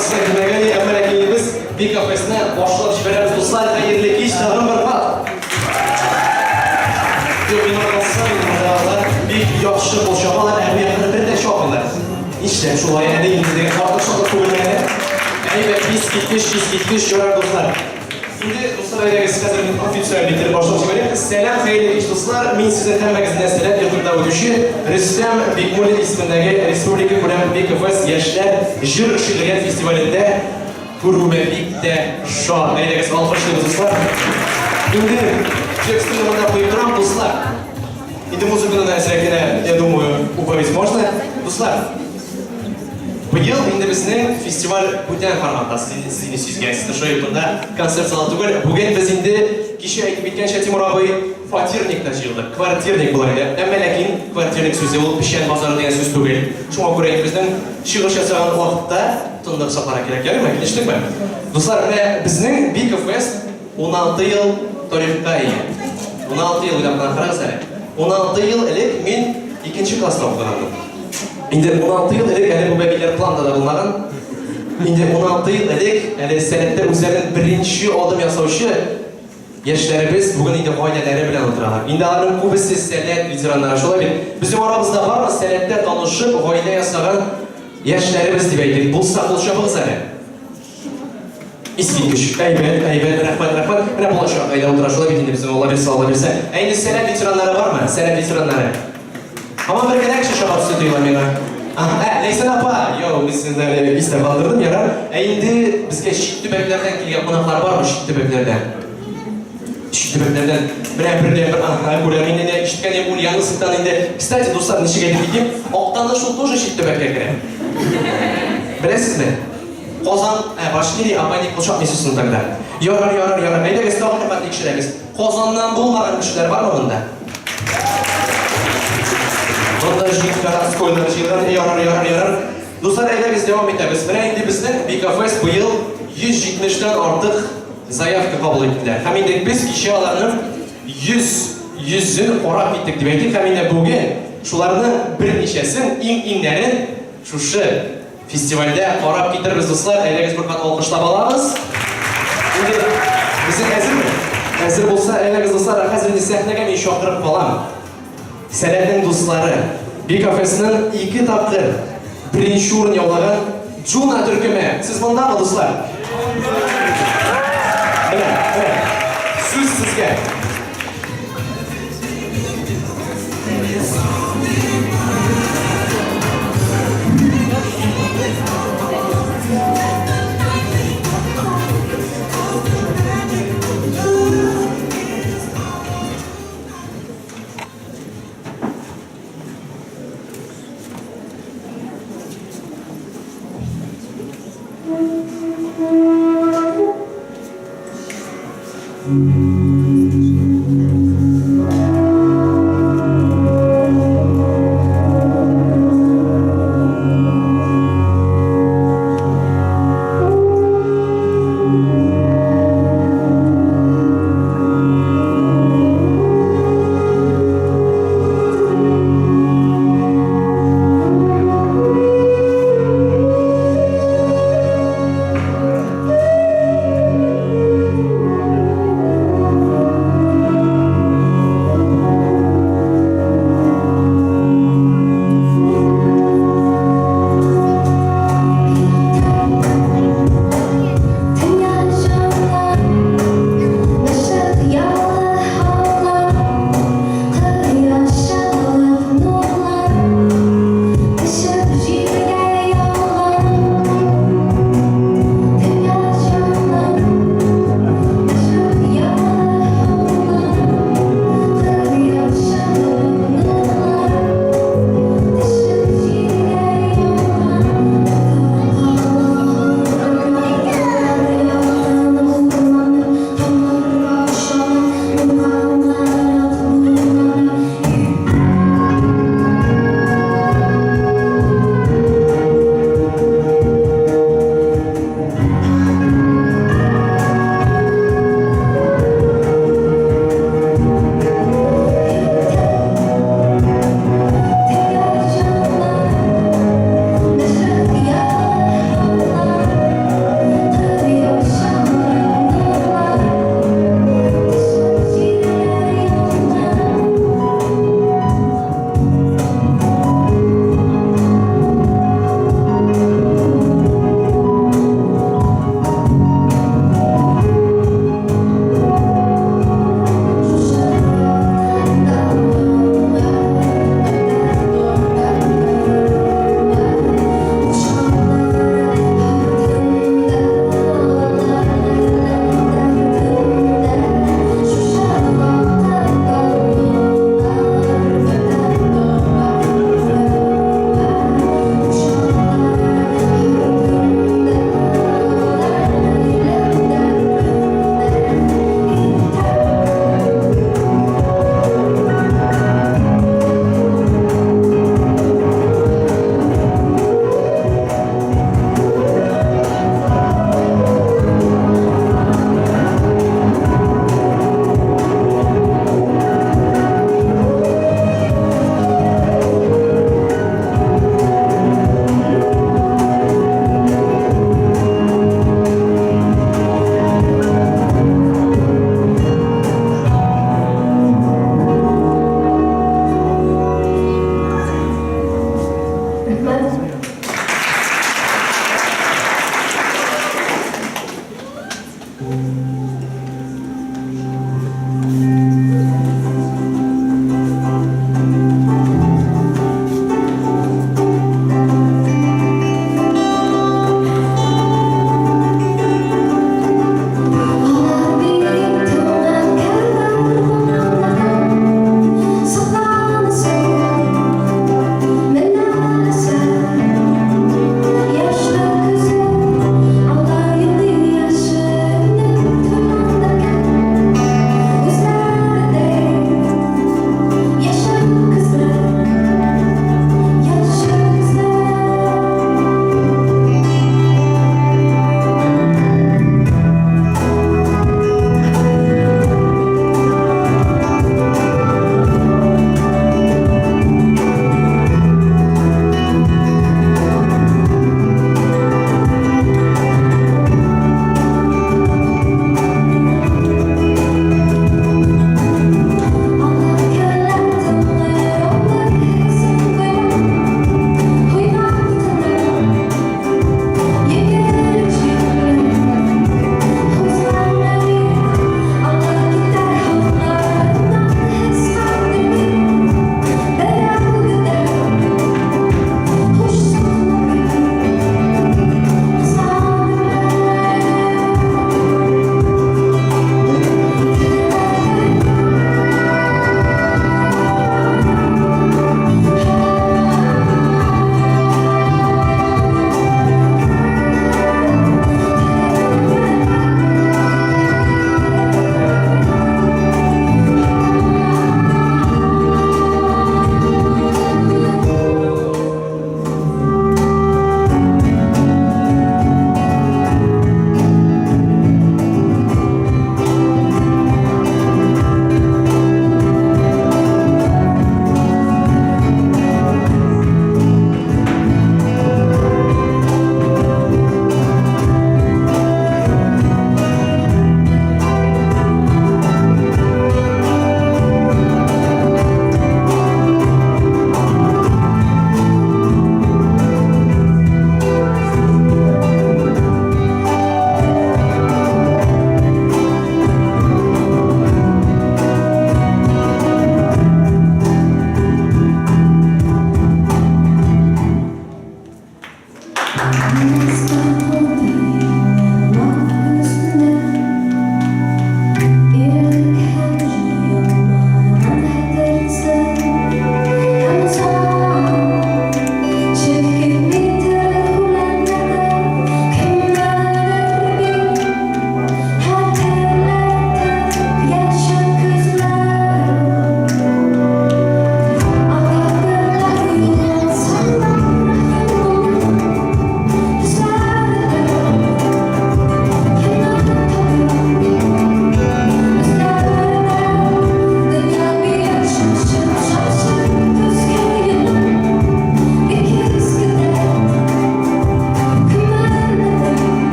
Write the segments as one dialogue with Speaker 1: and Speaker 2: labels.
Speaker 1: Барысы да килмәгән, әмма ләкин без Бика фестны башлап җибәрәбез, дуслар. Хәерле кич, тагын бер кат. Юк, миңа калса, инде монда алар бик яхшы кул чабалар, ә бу якта бер дә чапмыйлар. Нишләп шулай әле инде дигән артык шатлык күңелдә әле. Әйбәт, искиткеч, искиткеч, ярар, дуслар. Инде, дуслар, әйдәгез, хәзер мин официаль итеп башлап җибәрәм. Сәлам, хәерле кич, дуслар. Мин сезне һәммәгезне Сәләт йортында үтүче Рөстәм Бикмуллин исемендәге Республика күләм Бикфест яшьләр җыр шигърият фестивалендә күрүемә бик тә шат. Әйдәгез, алкышлыйбыз, дуслар. Инде текстны монда куеп торам, дуслар. Инде музыканы да әзрәк кенә, я думаю, убавить можно. Дуслар, быел инде безнең фестиваль бүтән форматта, сез инде сизгәнсез, шул йортында концерт залы түгел. Бүген без инде кичә әйтеп киткәнчә Тимур абый фатирникта җыелдык. Квартирник була инде. Әмма ләкин квартирник сүзе ул печән базары дигән сүз түгел. Шуңа күрә инде безнең чыгыш ясаган вакытта тынлык сакларга кирәк. Ярыймы, килештекме? Дуслар, менә безнең Биков Фест 16 ел тарихка ия. 16 ел уйлап кына карагыз әле. 16 ел элек мин икенче класста укыганмын. Инде 16 ел элек әле бу бәбиләр планда да булмаган. Инде 16 ел элек әле сәләттә үзләрен беренче адым ясаучы яшьләребез бүген инде гаиләләре белән утыралар. Инде аларның күбесе сәләт ветераннары, шулай бит? Безнең арабызда бармы сәләттә танышып гаилә ясаган яшьләребез дип әйтик. Булса, кул чабыгыз әле. Искиткеч. Әйбәт, әйбәт, рәхмәт, рәхмәт. Менә булачак гаилә утыра шулай бит инде безнең, Алла бирсә, Алла бирсә. Ә инде Сәләт ветераннары бармы? Сәләт ветераннары. Һаман бер генә кеше чаба төсле тоела миңа. Ага, ә, Ләйсән апа, йоу, мин сезне әле истә калдырдым, ярар. Ә инде безгә чит төбәкләрдән килгән кунаклар бармы, чит төбәкләрдән? Чит төбәкләрдән менә бер бер ага, күрәм инде, не ишеткән идем Ульяновсктан инде. Кстати, дуслар, ничек әйтеп китим, Актаныш ул тоже чит төбәккә керә. Беләсезме? Казан, ә, Башкирия, апай ник кочакмыйсыз соң тогда? Ярар, ярар, ярар. Әйдәгез, тагын бер кат тикшерәбез. Казаннан булмаган кешеләр бармы монда? Монда җыен городскойлар җыелган. Ярар, ярар, ярар. Дуслар, әйдәгез, дәвам итәбез. Менә инде безнең Бикафест быел 170 тән артык заявка кабул иттеләр. Һәм инде без кичә аларның 100 йөзен карап киттек дип әйтик. Һәм инде бүген шуларның берничәсен, иң-иңнәрен шушы Фестивальдә карап китербез, дуслар. Әйдәгез бер кат алкышлап алабыз. Инде безнең әзерме? Әзер булса, әйдәгез, дуслар, ә хәзер инде сәхнәгә мин чакырып калам. Сәләтнең дуслары, Бикафесның ике тапкыр беренче урын яулаган Джуна төркеме. Сез мондамы, дуслар? Менә, менә. Сүз сезгә.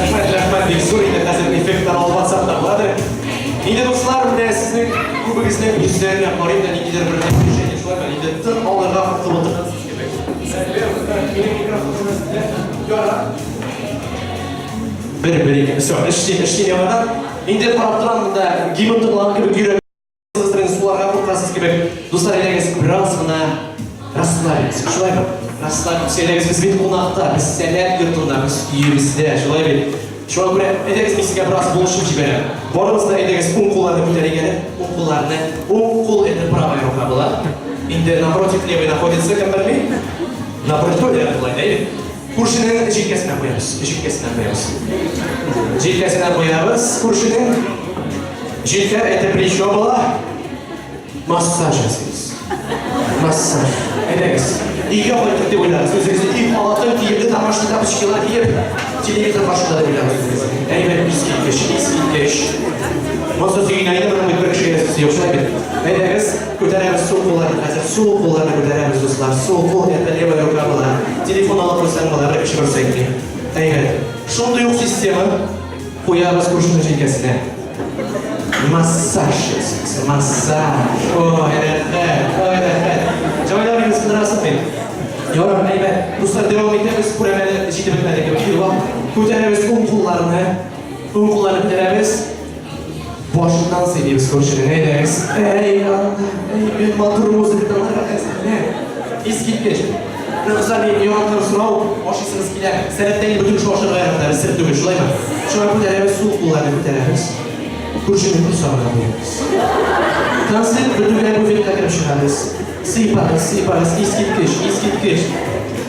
Speaker 1: Рәхмәт, рәхмәт, бик зур инде хәзер эффектлар алып атсак та буладыр. Инде дуслар, менә сезнең күбегезнең йөзләренә карыйм да ниндидер бер напряжение шулай ма? Инде тын алырга куркып утыргансыз кебек. Минем микрофоным сездә. Яра. Бер, бер, ике. Все, эшли, эшли яңадан. Инде карап торам монда гимн тыңлаган кебек йөрәк Сыздрын суларга куркасыз кебек. Дуслар, әйдәгез, бераз гына расслабимся. Шулай бит? Расслабимся. Әйдәгез, без бит кунакта, без Сәләт йортында, без өебездә, шулай бит? Шуңа күрә, әйдәгез, мин сезгә бераз булышып җибәрәм. Барыбыз да әйдәгез, уң кулларны күтәрик әле. Уң кулларны. Уң кул это правая рука була. Инде напротив левой находится, кем белми? Напротив левой була, әйе. Күршенең җилкәсенә куябыз. Җилкәсенә куябыз. Җилкәсенә куябыз күршенең. Җилкә это плечо була. Массаж ясыйбыз. Массаж. Әйдәгез. Өйгә кайтып дип уйлагыз. Үзегезне өй халатын киеп, домашний тапочкалар киеп, телевизор каршында дип уйлагыз үзегезне. Әйбәт, искиткеч, искиткеч. Монысы сөенә инде, моның бит бер кешегә сүзе юк, шулай бит. Әйдәгез, күтәрәбез сул кулларны хәзер, сул кулларны күтәрәбез, дуслар. Сул кул это левая рука була. Телефон алып куйсаң була, бер кеше күрсә инде. Әйбәт. Шундый ук система куябыз күршенең җилкәсенә. Массаж ясыйбыз, массаж. Ой, рәхәт, ой, рәхәт. Җайлап инде сындырасың бит. Ярар, әйбәт. Дуслар, дәвам итәбез. Күрәм әле җитеп бетмәде кебек. Күтәрәбез уң кулларны. Уң кулларны күтәрәбез. Башыннан сөйлибез күршенең, әйдәгез. Әй, Алла, әй, бик матур музыка тыңларга әзерлә. Искиткеч. Менә дуслар, мин яраткан сорау, ашыйсыгыз килә. Сәләттә инде бөтен кеше ашарга ярата, сер түгел, шулаймы? Шуңа күтәрәбез, сул кулларны күтәрәбез. Күршенең корсагына куябыз. Концерт бетүгә буфетка кереп чыгабыз. Сыйпагыз, сыйпагыз, искиткеч, искиткеч.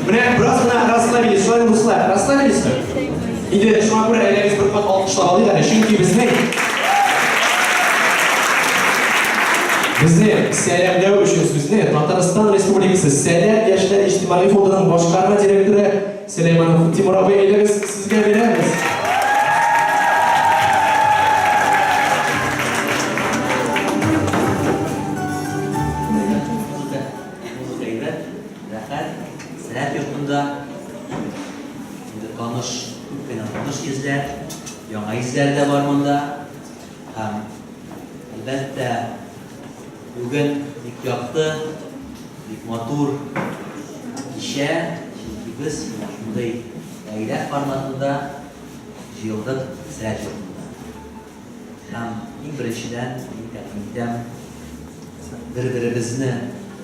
Speaker 1: Менә бераз гына расслабились, шулаймы, дуслар? Расслабились-ме? Инде шуңа күрә әйдәгез бер кат алкышлап алыйк әле, чөнки безнең Безне сәламләү өчен сүзне Татарстан Республикасы Сәләт яшьләр иҗтимагый фондының башкарма директоры Сөләйманов Тимур абый, әйдәгез, сезгә бирәбез.
Speaker 2: Музыка, музыка әйбәт, рәхәт. Сәләт йортында инде таныш, күп кенә таныш йөзләр, яңа йөзләр дә бар монда. Һәм, әлбәттә, бүген бик якты, бик матур кичә, чөнки без менә шундый гаилә форматында җыелдык Сәләт йортында. Һәм иң беренчедән мин тәкъдим итәм, бер-беребезне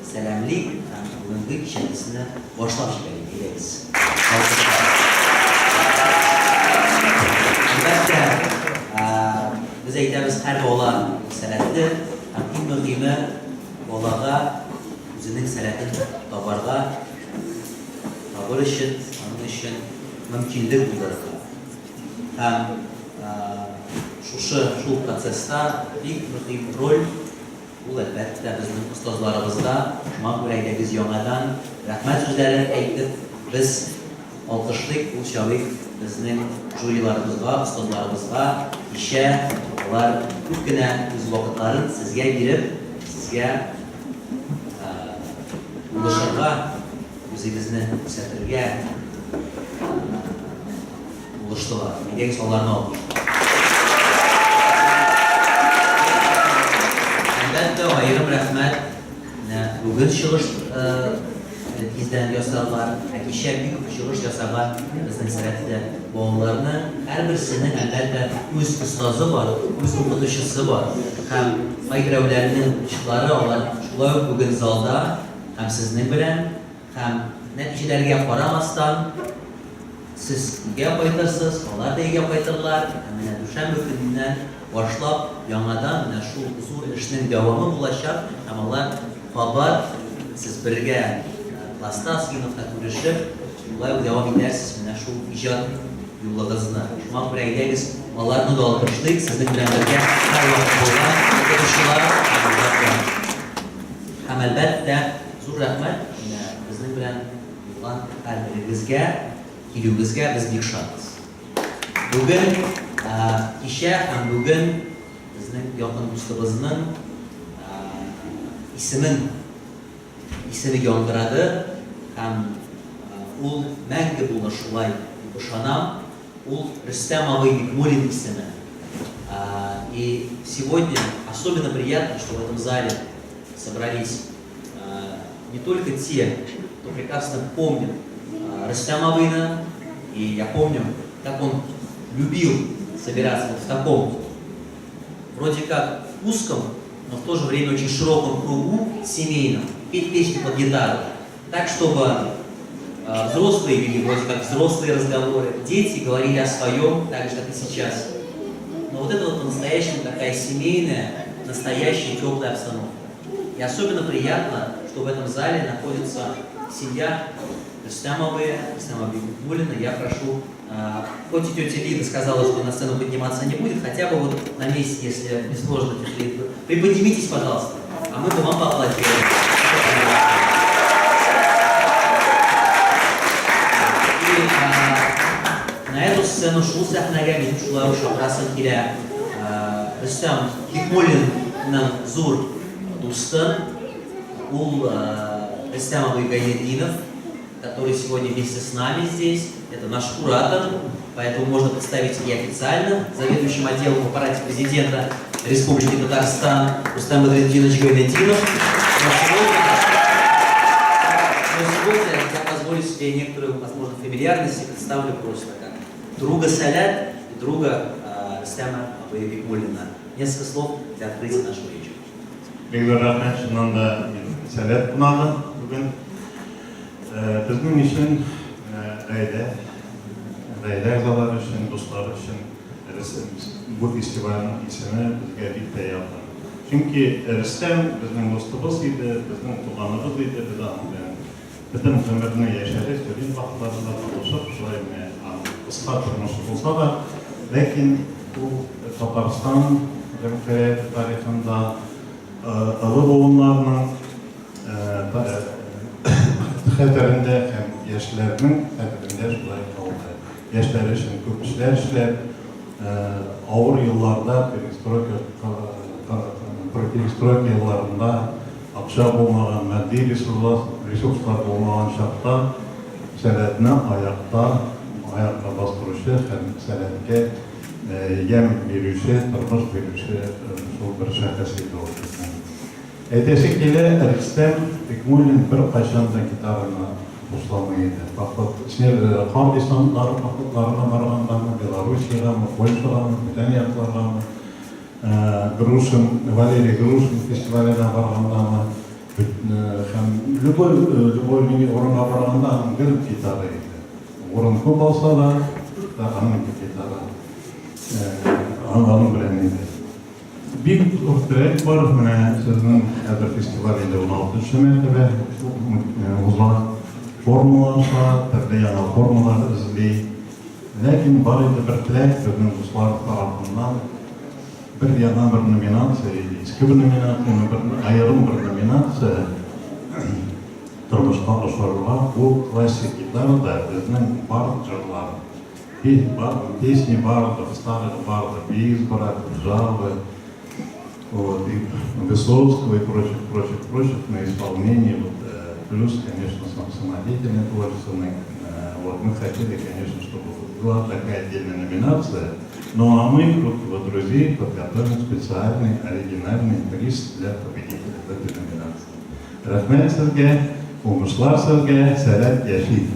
Speaker 2: сәламлик һәм бүгенге кичәбезне башлап җибәрик, әйдәгез. Әлбәттә, без әйтәбез, һәр бала сәләтле һәм иң мөһиме, балага үзенең сәләтен табарга, табыр өчен, аның өчен мөмкинлек булдырырга. Һәм шушы шул процесста бик мөһим роль ул, әлбәттә, безнең остазларыбызда. Шуңа күрә әйдәгез яңадан рәхмәт сүзләре әйтеп, без алкышлыйк, кул чабыйк безнең жюриларыбызга, остазларыбызга. Кичә алар күп кенә үз вакытларын сезгә биреп, сезгә булышырга, үзегезне күрсәтергә булыштылар. Әйдәгез, аларны алкышлыйк. Әлбәттә, аерым рәхмәт менә бүген чыгыш тиздән ясарлар, ә кичә бик күп чыгыш ясаган безнең сәләтле балаларның һәрберсенең, әлбәттә, үз остазы бар, үз укытучысы бар. Һәм кайберәүләренең укытучылары алар шулай ук бүген залда һәм сезнең белән. Һәм нәтиҗәләргә карамастан, сез өйгә кайтырсыз, алар да өйгә кайтырлар. Һәм менә дүшәмбе көненнән башлап яңадан менә шул зур эшнең дәвамы булачак һәм алар кабат сез бергә класста, сыйныфта күрешеп, шулай ук дәвам итәрсез менә шул иҗат юлыгызны. Шуңа күрә әйдәгез, аларны да алкышлыйк, сезнең белән бергә һәрвакыт булган укытучылар һәм алар белән. Һәм әлбәттә, зур рәхмәт менә безнең белән булган һәрберегезгә, килүегезгә без бик шатбыз. Бүген кичә һәм бүген безнең якын дустыбызның исемен исеме яңгырады һәм ул мәңге булыр шулай дип ышанам. Ул Рөстәм абый Бикмуллин исеме. И сегодня особенно приятно, что в этом зале собрались не только те, кто прекрасно помнит Рөстәм абыйны, и я помню, как он любил собираться вот в таком, вроде как узком, но в то же время очень широком кругу семейном, петь песни под гитару. Так, чтобы взрослые вели вроде как взрослые разговоры, дети говорили о своем, так же, как и сейчас. Но вот это вот по-настоящему такая семейная, настоящая теплая обстановка. И особенно приятно, что в этом зале находится семья Рустамовы, Рустама Бикмуллина. Я прошу, хоть и тетя Лида сказала, что на сцену подниматься не будет, хотя бы вот на месте, если не сложно, тетя Лида, приподнимитесь, пожалуйста, а мы бы вам поаплодируем. И на эту сцену шул сәхнәгә минем шулай ук чакырасым килә. Рөстәм Бикмуллинның зур дусты, ул Рөстәм абый Гайнетдинов, который сегодня вместе с нами здесь. Это наш куратор, поэтому можно представить и официально заведующим отделом в аппарате президента Республики Татарстан Рустам Бадретдинович Гайнетдинов. Но сегодня я позволю себе некоторую, возможно, фамильярность и представлю просто как друга Сәләт и друга Рустама абый Бикмуллина. Несколько слов для открытия нашего вечера.
Speaker 3: Бик зур рәхмәт, чыннан да мин Сәләт кунагы бүген. Безнең өчен гаилә, гаилә әгъзалары өчен, дуслар өчен бу фестивальнең исеме безгә бик тә якын. Чөнки Рөстәм безнең дустыбыз иде, безнең туганыбыз иде, без аның белән бөтен гомерне яшәдек, студент вакытларында танышып, шулай менә аның кыска тормышы булса да, ләкин ул Татарстан җәмгыяте тарихында олы буыннарның хәтерендә һәм яшьләрнең хәтерендә шулай калды. Яшьләр өчен күп эшләр эшләп, авыр елларда, перестройка, перестройка елларында акча булмаган, матди ресурслар, ресурслар булмаган чакта Сәләтне аякта, аякка бастыручы һәм Сәләткә ямь бирүче, тормыш бирүче шул бер шәхес иде ул безнең. Әйтәсе килә, Рөстәм Бикмуллин беркайчан да гитараны ташламый иде. Поход, снег, кар десантлары походларына баргандамы, Белоруссиягәме, Польшагамы, бүтән якларгамы, Грушин, Валерий Грушин фестиваленә баргандамы, һәм любой, любой нинди урынга барганда аның гел гитара иде. Урын күп алса да, аның гитара. Аның белән иде. Бик зур теләк бар, менә сезнең хәзер фестиваль инде уналтынчы мәртәбә уза, формалаша, төрле яңа формалар эзли. Ләкин бар иде бер теләк безнең дуслар тарафыннан бер яңа бер номинация, или иске бер номинацияне, бер аерым бер номинация тормышка ашырырга, бу классик гитарада безнең бард җырлар. Песни бардов, старых бардов, Визбора, Джавы, вот, и Высоцкого и прочих, прочих, прочих на исполнении. Вот, плюс, конечно, сам самодеятельное творчество. Вот, мы хотели, конечно, чтобы была такая отдельная номинация. Ну а мы, круг его друзей, подготовим специальный оригинальный приз для победителя в этой номинации. Рәхмәт сезгә, уңышлар сезгә, Сәләт яши!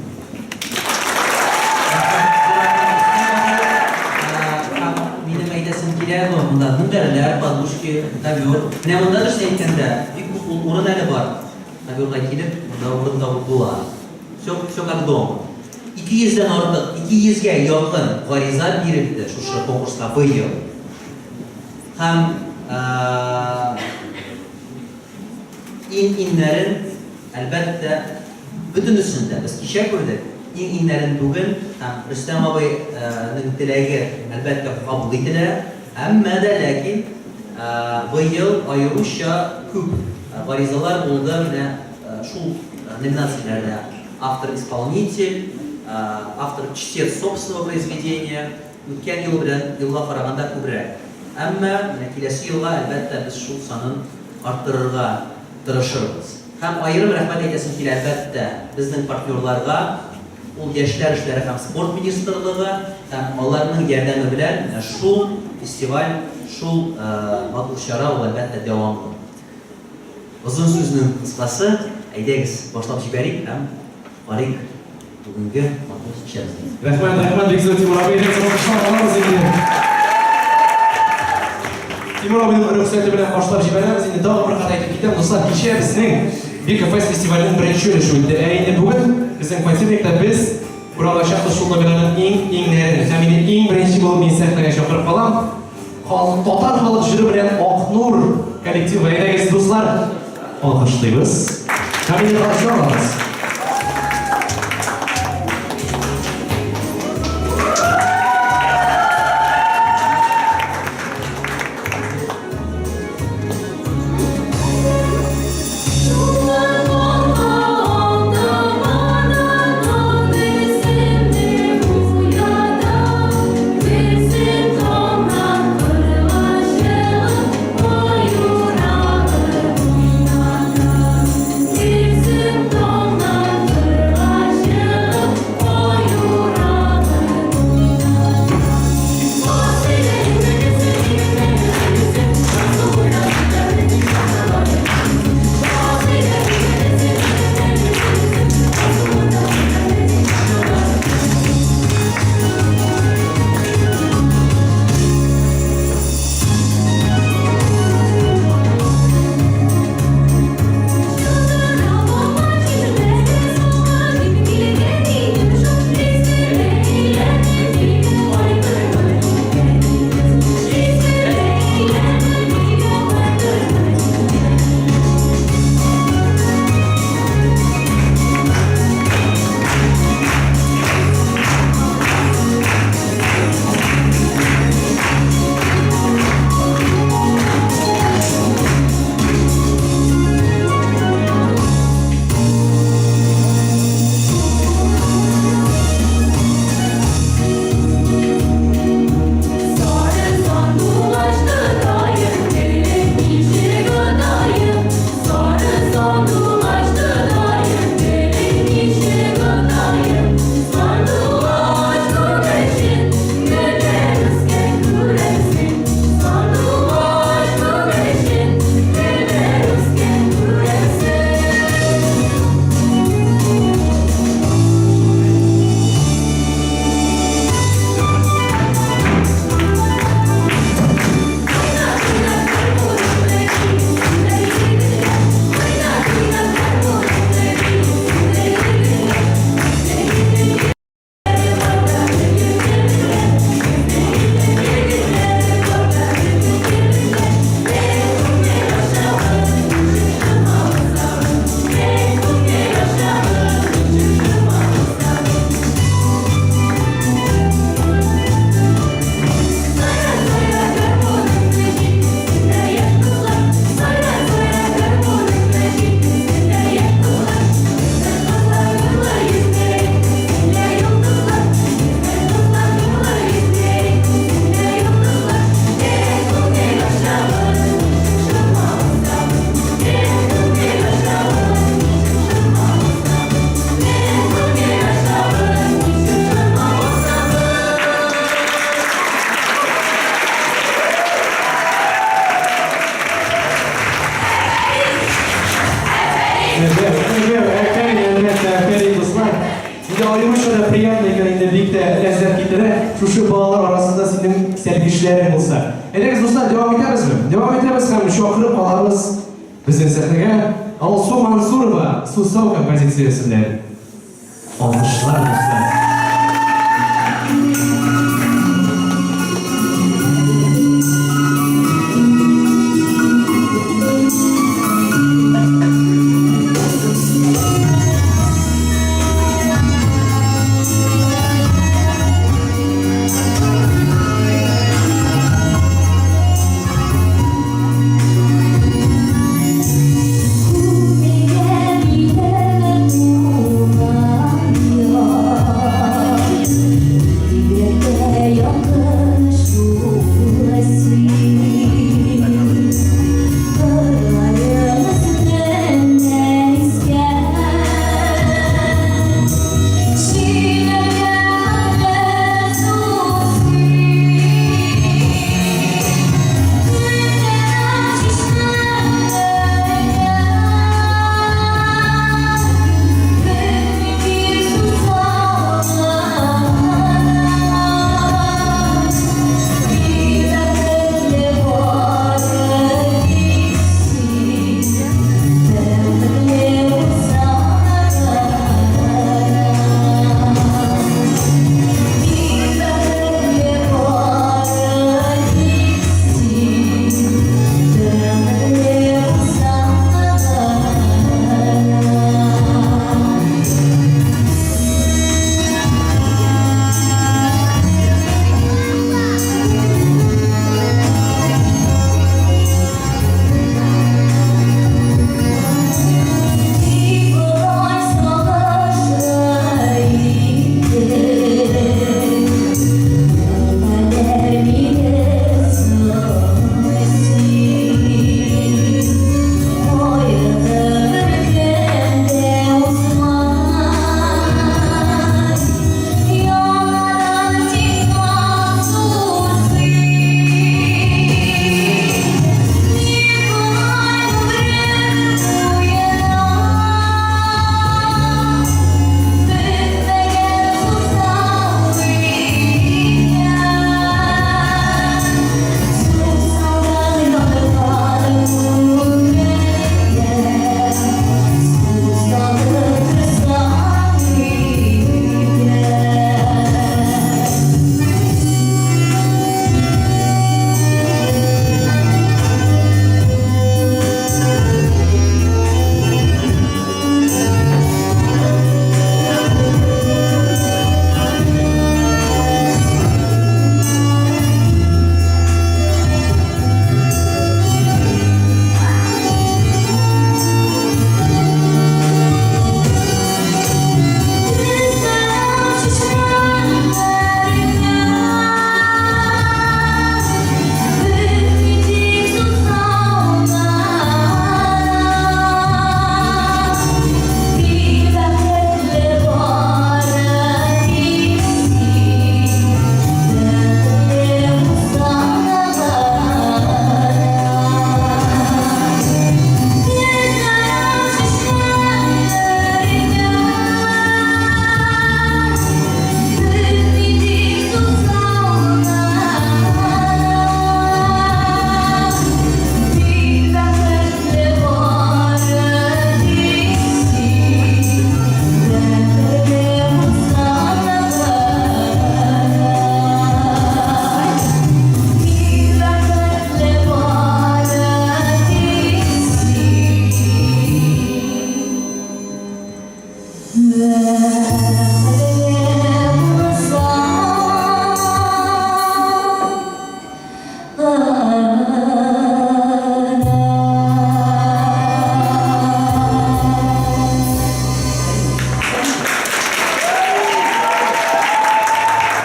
Speaker 2: Һәм минем әйтәсем килә, ну, монда мендәрләр, подушки, ковер. Менә монда дөресен әйткәндә, бик күп ул урын әле бар. Коверга килеп, монда урын табып була. Все, все как дома. 200 дән артык, 200 гә якын гариза бирелде шушы конкурска быел. Һәм Иң-иңнәрен, әлбәттә, бөтенесен дә без кичә күрдек, иң-иңнәрен түгел, һәм Рөстәм абыйның теләге, әлбәттә, кабул ителә, әмма дә ләкин быел аеруча күп гаризалар булды менә шул номинацияләрдә, автор-исполнитель, автор-чтец собственного произведения, үткән ел белән елга караганда күбрәк. Әмма менә киләсе елга, әлбәттә, без шул санын арттырырга тырышырбыз. Һәм аерым рәхмәт әйтәсем килә, әлбәттә, безнең партнерларга, ул Яшьләр эшләре һәм спорт министрлыгы һәм аларның ярдәме белән менә шул фестиваль, шул матур чара ул, әлбәттә, дәвамлы. Озын сүзнең кыскасы, әйдәгез, башлап җибәрик һәм карыйк бүгенге матур кичәбезне.
Speaker 1: Рәхмәт, рәхмәт, бик зур Тимур абый, әйдәгез алкышлап алабыз инде. Тимур абыйның рөхсәте белән башлап җибәрәбез инде. Тагын бер кат әйтеп китәм, дуслар, кичә безнең Бика Фест фестиваленең беренче өлеше үтте. Ә инде бүген безнең Фатирникта без күрә алачакбыз шул номерның иң-иңнәрен. Һәм инде иң беренче булып мин сәхнәгә чакырып калам. Халык, татар халык җыры белән Акнур коллективы. Әйдәгез, дуслар, алкышлыйбыз. Һәм инде каршы алабыз. аеруча да приятно икән инде, бик тә ләззәт китерә, шушы балалар арасында синең сәлкешләрең булса. Әйдәгез, дуслар, дәвам итәбезме? Дәвам итәбез һәм чакырып алабыз безнең сәхнәгә Алсу Мансурова Сусау композициясе белән. Алкышлар, дуслар.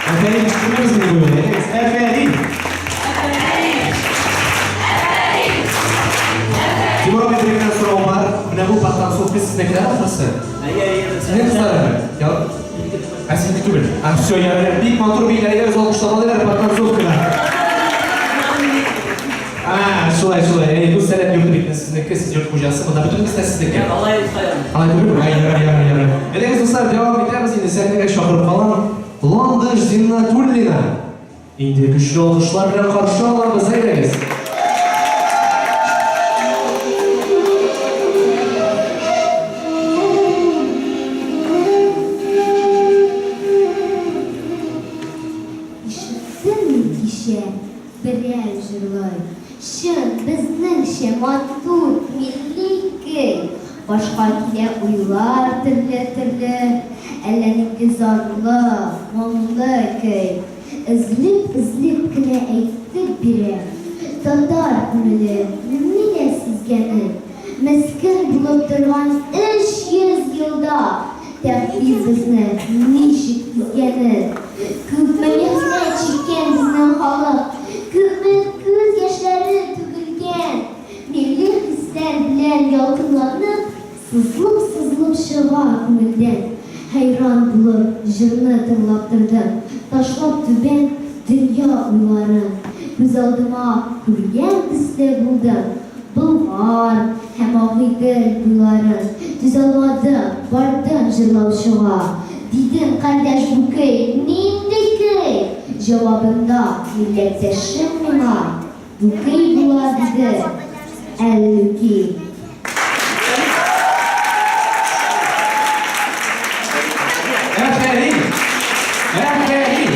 Speaker 1: Афәрин, ишеттермәбезме бу юлы? Әйдәгез, афәрин! Тимур абый, бер генә сорау бар. Менә бу подтанцовка сезнекеләр ахрысы? Синең кызларыңмы? Ә синеке түгел. А, все, я беләм. Бик матур бииләр, әйдәгез, алкышлап алыйк әле подтанцовканы. А, Шулай, шулай. Әй, бу Сәләт йорты бит сезнеке, сез йорт хуҗасы, монда бөтенебез дә сезнеке.
Speaker 2: Алай каян?
Speaker 1: Алай түгелме? Әй, ярар, ярар, ярар. Әйдәгез, дуслар, дәвам итәбез инде. Сәхнәгә чакырып калам. Ландыш Зиннатуллина. Инде көчле алкышлар белән каршы алабыз, әйдәгез.
Speaker 4: Ишеттем мин кичә, берәү җырлый. Чын, безнеңчә матур, милли көй. Башка килә уйлар төрле-төрле, Әллә нинди зарлы, моңлы көй. Өзлеп-өзлеп кенә әйтеп бирә, Татар күңеле ниләр сизгәнен. Мескен булып торган 300 елда Тәкъдир безне ничек изгәнен. Күпме михнәт чиккән безнең халык, Күпме күз яшьләре түгелгән. Милли хисләр белән ялкынланып, Сызылып-сызылып чыга күңелдән. Хәйран булып җырны тыңлап тордым, Ташлап түбән дөнья уйларын. Күз алдыма күргән төсле булдым Болгар һәм Агыйдел буйларын. Түзалмадым, бардым җырлаучыга. Дидем, кардәш, бу көй нинди көй? Җавабында милләттәшем миңа. Бу көй була, диде, Әллүки.
Speaker 1: Афәрин! Афәрин!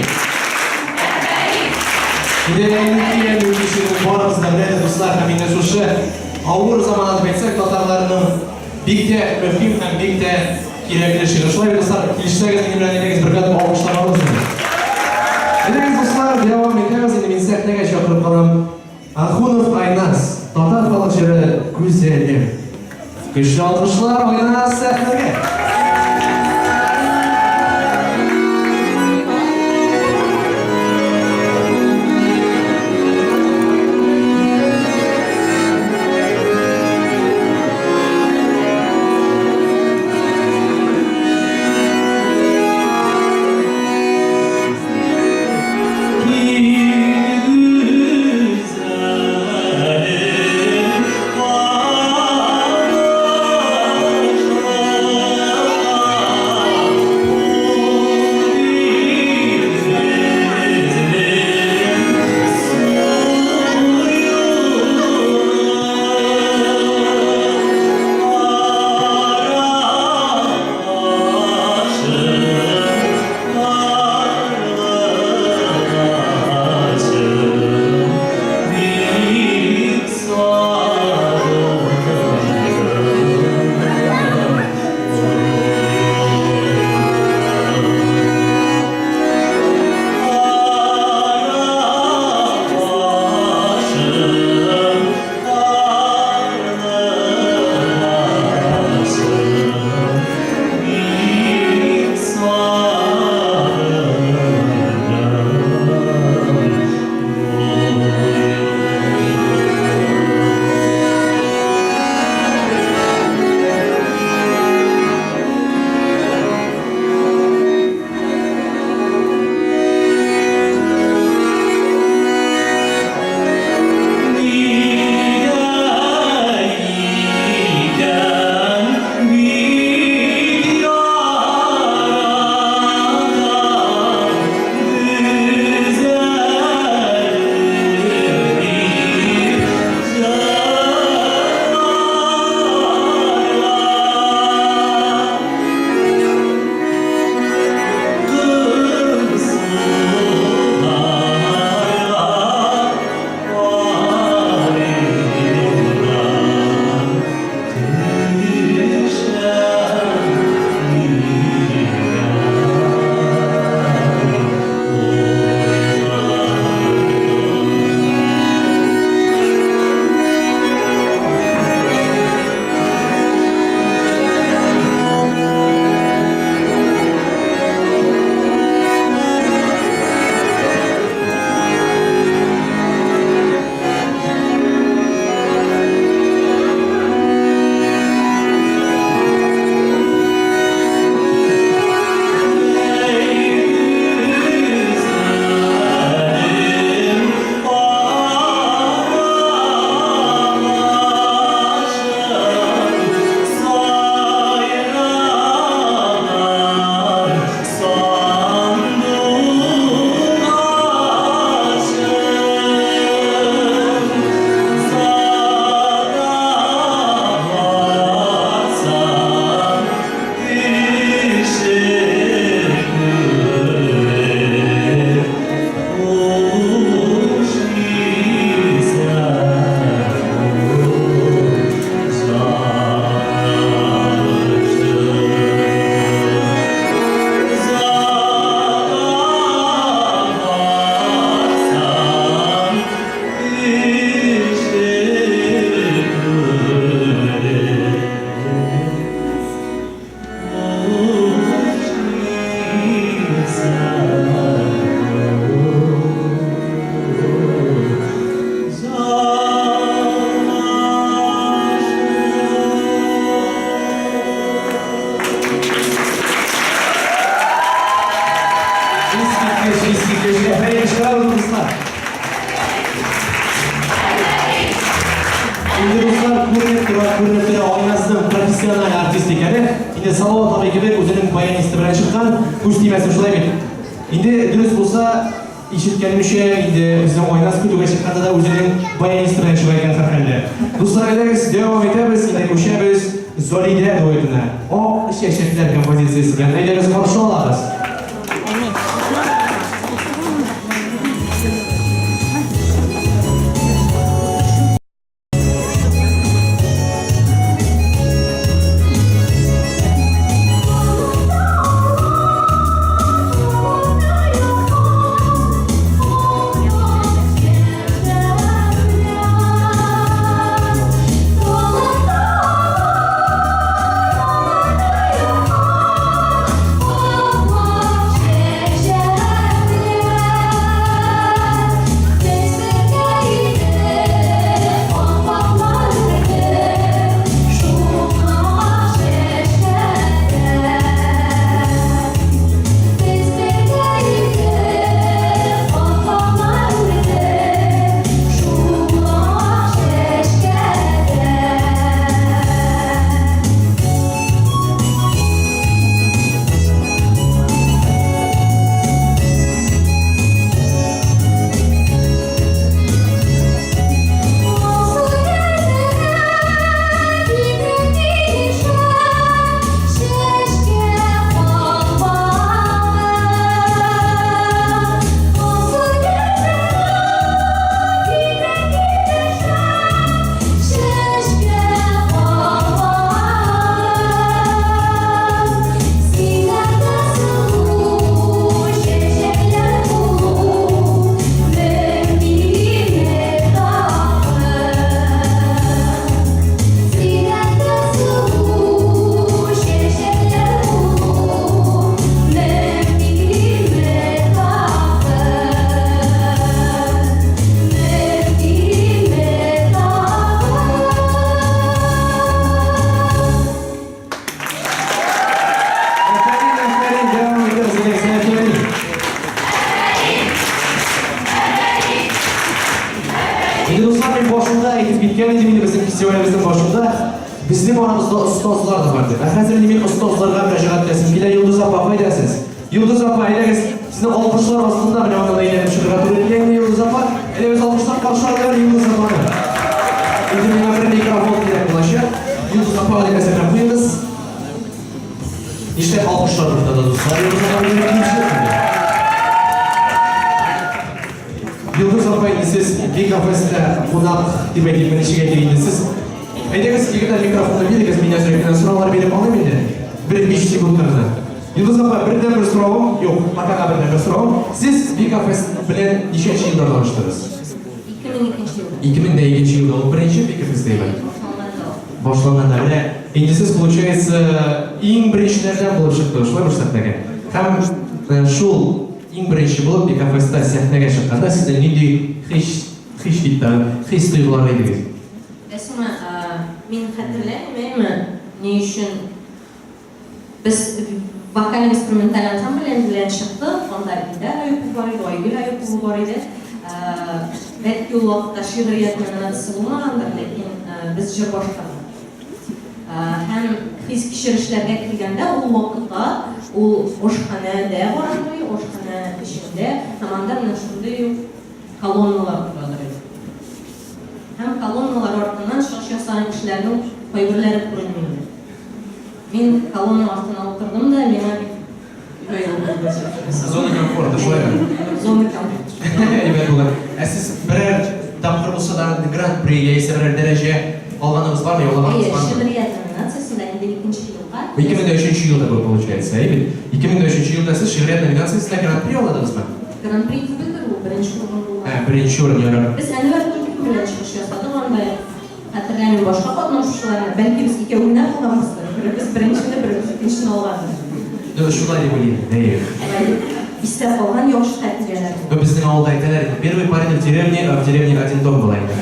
Speaker 1: Инде Әллүки, Әллүки шигырен барыгыз да беләсез, дуслар, һәм инде шушы авыр заманда дип әйтсәк, татарларның бик тә мөһим һәм бик тә кирәкле шигырь. Шулай бит, дуслар, килешсәгез, минем белән әйдәгез бер кат алкышлап алабыз инде. Әйдәгез, дуслар, дәвам итәбез. Инде мин сәхнәгә чакырып калам. Ахунов Айназ, татар халык җыры Гүзәлем. Көчле алкышлар, Айназ, сәхнәгә! үстек әле. Инде Салават абый кебек үзенең баянисты белән чыккан, күз тимәсен шулай бит. Инде дөрес булса, ишеткәнемчә, инде безнең Айназ көтүгә чыкканда да үзенең баянисты белән чыга икән һәрхәлдә. Дуслар, әйдәгез, дәвам итәбез, инде күчәбез Залидә дуэтына. Ак чәчәкләр композициясе белән. Әйдәгез, каршы алабыз. Афәрин, афәрин, дәвам итәбез, әйдәгез, афәрин. Инде дуслар, мин башында әйтеп киткән идем инде безнең фестивалебезнең башында безнең арабызда остазлар да бар дип. Ә хәзер инде мин остазларга мөрәҗәгать итәсем килә. Йолдыз апа, кайда сез? Йолдыз апа, әйдәгез, сезне алкышлар астында менә моннан әйләнеп чыгарга туры килә инде, Йолдыз апа. Әйдәгез, алкышлап каршы алыйк Йолдыз апаны. Инде миңа бер микрофон кирәк булачак. Йолдыз апага дип әзерләп куегыз. Нишләп алкышлар туктады, дуслар? Йолдыз апа минем кимчелек инде. Йолдыз апа, инде сез бик кафесында кунак дип әйтик, ничек әйтик инде сез. Әйдәгез, егетләр, микрофонны бирегез, мин әзрәк кенә сораулар биреп алыйм инде. Бер биш секунд гына. Йолдыз апа, бердәнбер соравым, юк, пока бердәнбер соравым. Сез Вика Фест белән ничәнче елда таныштыгыз?
Speaker 5: 2002 елда.
Speaker 1: 2002 елда. Ул беренче Вика Фест дәйме?
Speaker 5: Башланганда.
Speaker 1: Башланганда. Менә инде сез, получается, иң беренчеләрдән булып чыктыгыз, шулай бер сәхнәгә. Һәм э, шул иң беренче булып Вика Фестта сәхнәгә чыкканда сезнең нинди хис, хис дип тә, хис тойгылар идегез?
Speaker 5: Әсма, мин хәтерләмим, әйме, ни өчен Без вокаль-инструменталь ансамбль белән чыктык, анда Илдар Аюпов бар иде, Айгөл Аюпова бар иде. Бәлки ул вакытта шигърият номинациясе булмагандыр, ләкин без җыр башкардык. Һәм хис-кичерешләргә килгәндә, ул вакытта ул ашханәдә бара, ашханә эчендә һәм анда менә шундый ук колонналар торадыр иде. Һәм колонналар артыннан чыгыш ясаган кешеләрнең кайберләре күренми иде. Мин колонна артына утырдым да, миңа бик җайлы булды.
Speaker 1: Зона комфорта, шулаймы?
Speaker 5: Зона комфорта.
Speaker 1: Әйбәт булыр. Ә сез берәр тапкыр булса да гран-при яисә берәр дәрәҗә алганыгыз бармы, яулаганыгыз
Speaker 5: Әйе,
Speaker 1: бармы?
Speaker 5: шигърият номинациясендә инде икенче елга.
Speaker 1: 2003 елда бу получается, әйе бит? 2003 елда сез шигърият номинациясендә гран-при яуладыгызмы?
Speaker 5: Гран-при түгелдер ул, беренче урын булган.
Speaker 1: Ә, беренче урын, ярар.
Speaker 5: Без Әнвәр Тулькин белән чыгыш ясадык анда. Хәтерләмим башка катнашучыларны, бәлки без икәү генә булганбыздыр, беребез беренчене, беребез икенчене алгандыр.
Speaker 1: Ну, шулай дип уйлыйм, әйе.
Speaker 5: Шулай дип истә калган яхшы хатирәләр.
Speaker 1: Ну, безнең авылда әйтәләр инде, первый парень в деревне, а в деревне один дом була инде.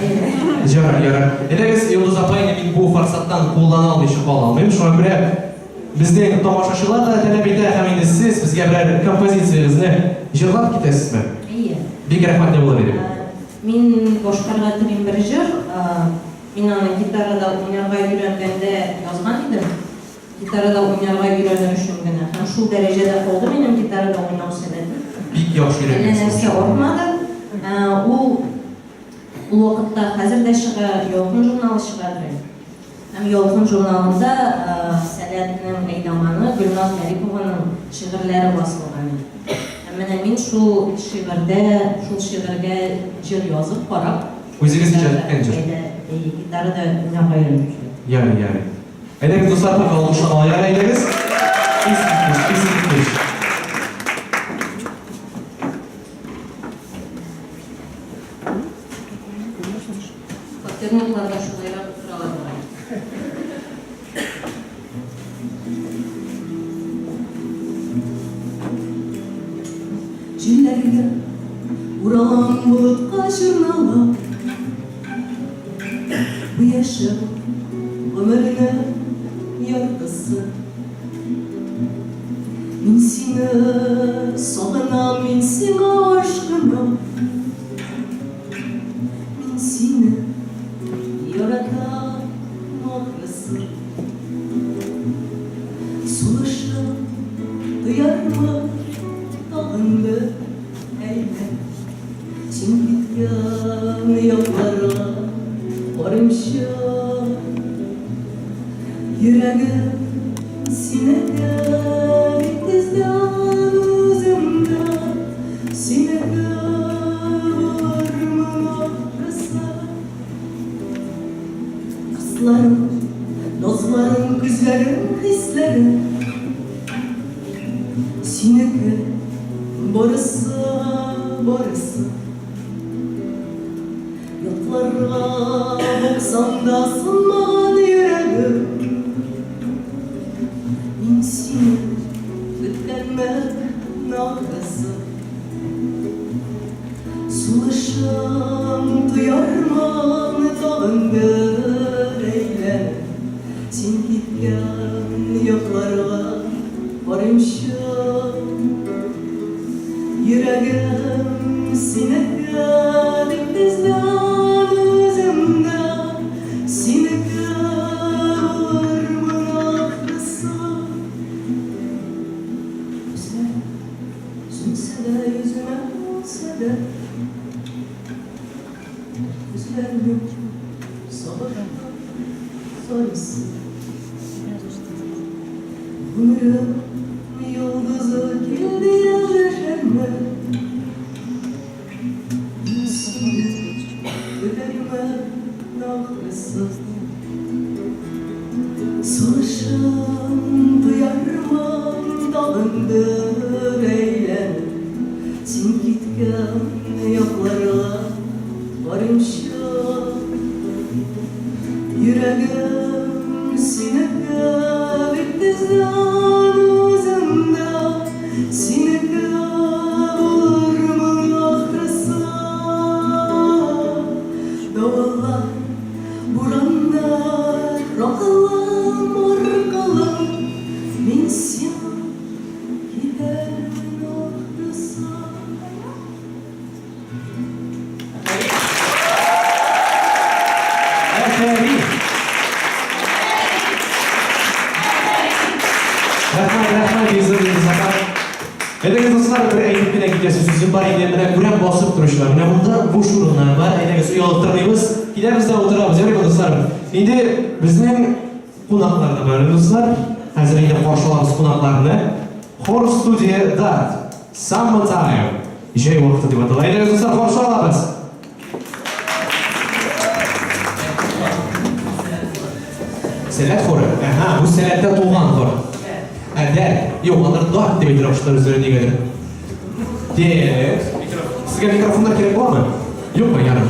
Speaker 1: Ярар, ярар. Әйдәгез, Йолдыз апа, инде мин бу форсаттан куллана алмыйча кала алмыйм. Шуңа күрә безнең тамашачылар да таләп итә һәм инде сез безгә берәр композициягезне җырлап китәсезме?
Speaker 5: Әйе.
Speaker 1: Бик рәхмәтле булыр идем.
Speaker 5: Мин башкарырга телим бер җыр. Мин аны гитарада уйнарга өйрәнгәндә язган идем. Гитарада уйнарга өйрәнер өчен генә. Һәм шул дәрәҗәдә калды минем гитарада уйнау сәләтем.
Speaker 1: Бик яхшы
Speaker 5: Әллә
Speaker 1: өйрәнгәнсез.
Speaker 5: нәрсә артмады. Ул ул вакытта хәзер дә чыга, Ялкын журналы чыгадыр әле. Һәм Ялкын журналында Сәләтнең әйдаманы Гөлназ Гарипованың шигырьләре басылган иде. Һәм менә мин шул шигырьдә, шул шигырьгә җыр язып карап,
Speaker 1: Үзегез иҗат иткән җыр.
Speaker 5: Әйдә, гитарада уйнарга өйрәндем шулай.
Speaker 1: Ярый, ярый. Әйдәгез, дуслар, тагын алкышлап алайык әле, әйдәгез. Искиткеч, искиткеч.
Speaker 5: Патерникларда шулайрак утыралар бугай.
Speaker 6: Җилләргә уралам, болытка чорналам. Бу яшәү гомернең яртысы. Мин сине сагынам, мин сиңа ашкынам. Мин сине яратам, ахрысы. Сулышым тоярмын тагын бер әйләнеп. Син киткән якларга карыймчы. Йөрәгем синеке бит тездән үземдә. Синеке булырмын ахрысы. Дусларым, назларым, күзләрем, хисләрем. Синеке барысы, барысы. Ятларга баксам да сынмаган йөрәгем. Мин сине көткәнмен ахрысы. Сулышым тоярмын тагын бер әйләнеп. Син киткән якларга карыймчы. Йөрәгем синеке дип тездән үземдә. Синеке булырмын ахрысы. Күзләрем сүнсә дә, йөземә үтсә дә. Күзләрнең сагышлы сарысы. Гомерем йолдызы килде дәшәрмен. Мин сине көтәрмен ахрысы. Сулышым тоярмын тагын бер әйләнеп. Син киткән якларга карыймчы. Йөрәгем синеке бит тездән үземдә. Синеке булырмын ахрысы. Давыллар, бураннар, акылым, аркылы. Мин сиңа китәрмен ахрысы.
Speaker 1: Афәрин! Рәхмәт, рәхмәт, Йөзер Йолдыз апа. Әйдәгез, дуслар, бер әйтеп кенә китәсе сүзем бар иде. Менә күрәм басып торучылар. Менә монда буш урыннар бар. Әйдәгез, оялып тормыйбыз. Киләбез дә утырабыз. Ярыймы, дуслар? Инде безнең кунаклар да бар, дуслар. Хәзер инде каршы алабыз кунакларны. Хор студия Дат. Summer time. Җәй вакыты дип атала. Әйдәгез, дуслар, каршы алабыз. Сәләт хоры. Әһә, бу сәләттә туган хор. Ә, дәрт. Юк, алар дарт дип әйтергә куштылар үзләре нигәдер. Дәрт. Сезгә микрофоннар кирәк буламы? Юкмы, ярый.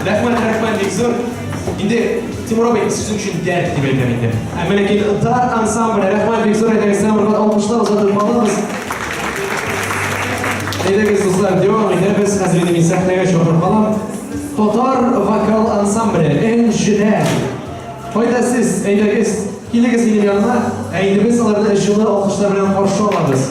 Speaker 1: Рәхмәт, рәхмәт, бик зур. Инде Тимур абый, сезнең өчен дәрт дип әйтәм инде. Әмма ләкин Дар ансамбле, рәхмәт бик зур, әйдәгез, бер кат алкышлар озатып калабыз. Әйдәгез, дуслар, дәвам итәбез. Хәзер инде мин сәхнәгә чакырып калам. Татар вокал ансамбле, Энҗеләр. Кайда сез? Әйдәгез, килегез минем яныма. Ә инде без аларны җылы алкышлар белән каршы алабыз.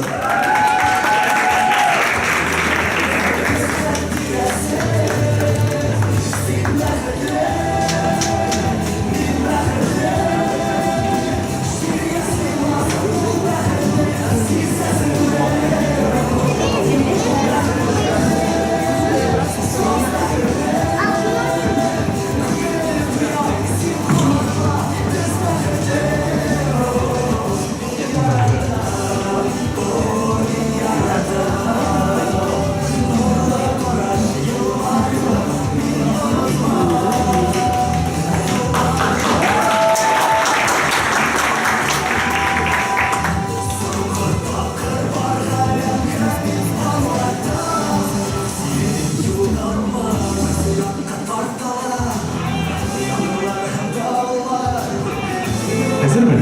Speaker 1: Әзерме?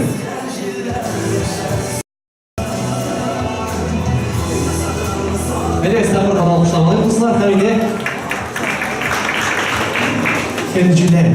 Speaker 1: Әйдәгез, тагын бер кат алкышлап алыйк, дуслар, һәм инде Энҗеләр.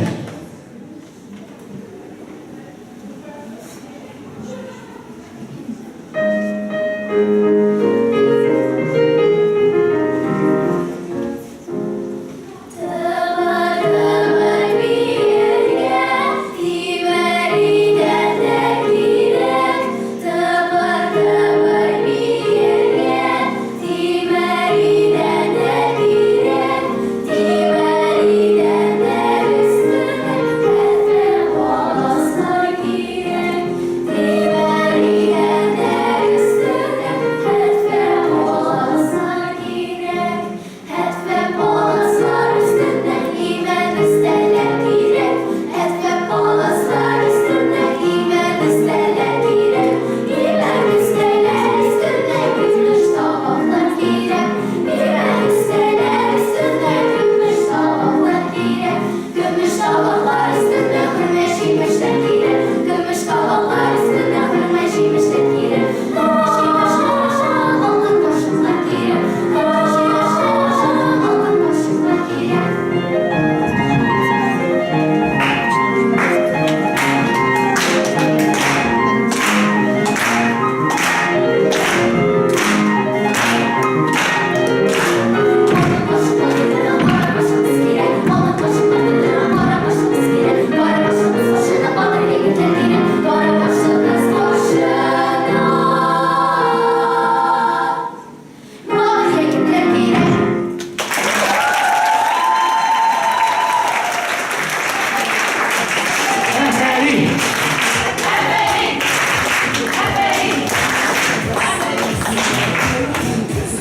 Speaker 1: Афәрин!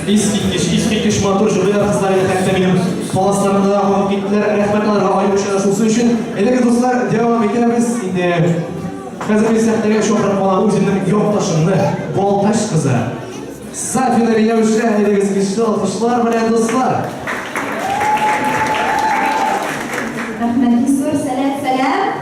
Speaker 1: Искиткеч, искиткеч матур җырлыйлар кызлар инде хәтта минем паласларымны да кагып киттеләр. Рәхмәт аларга аеруча да шунысы өчен. Әйдәгез, дуслар, дәвам итәбез. Инде хәзер мин сәхнәгә чакырып калам үземнең якташымны, Балтач кызы. Сафина Миләүшә, әйдәгез көчле алкышлар белән, дуслар.
Speaker 7: Рәхмәт, Илсур, сәлам, сәлам.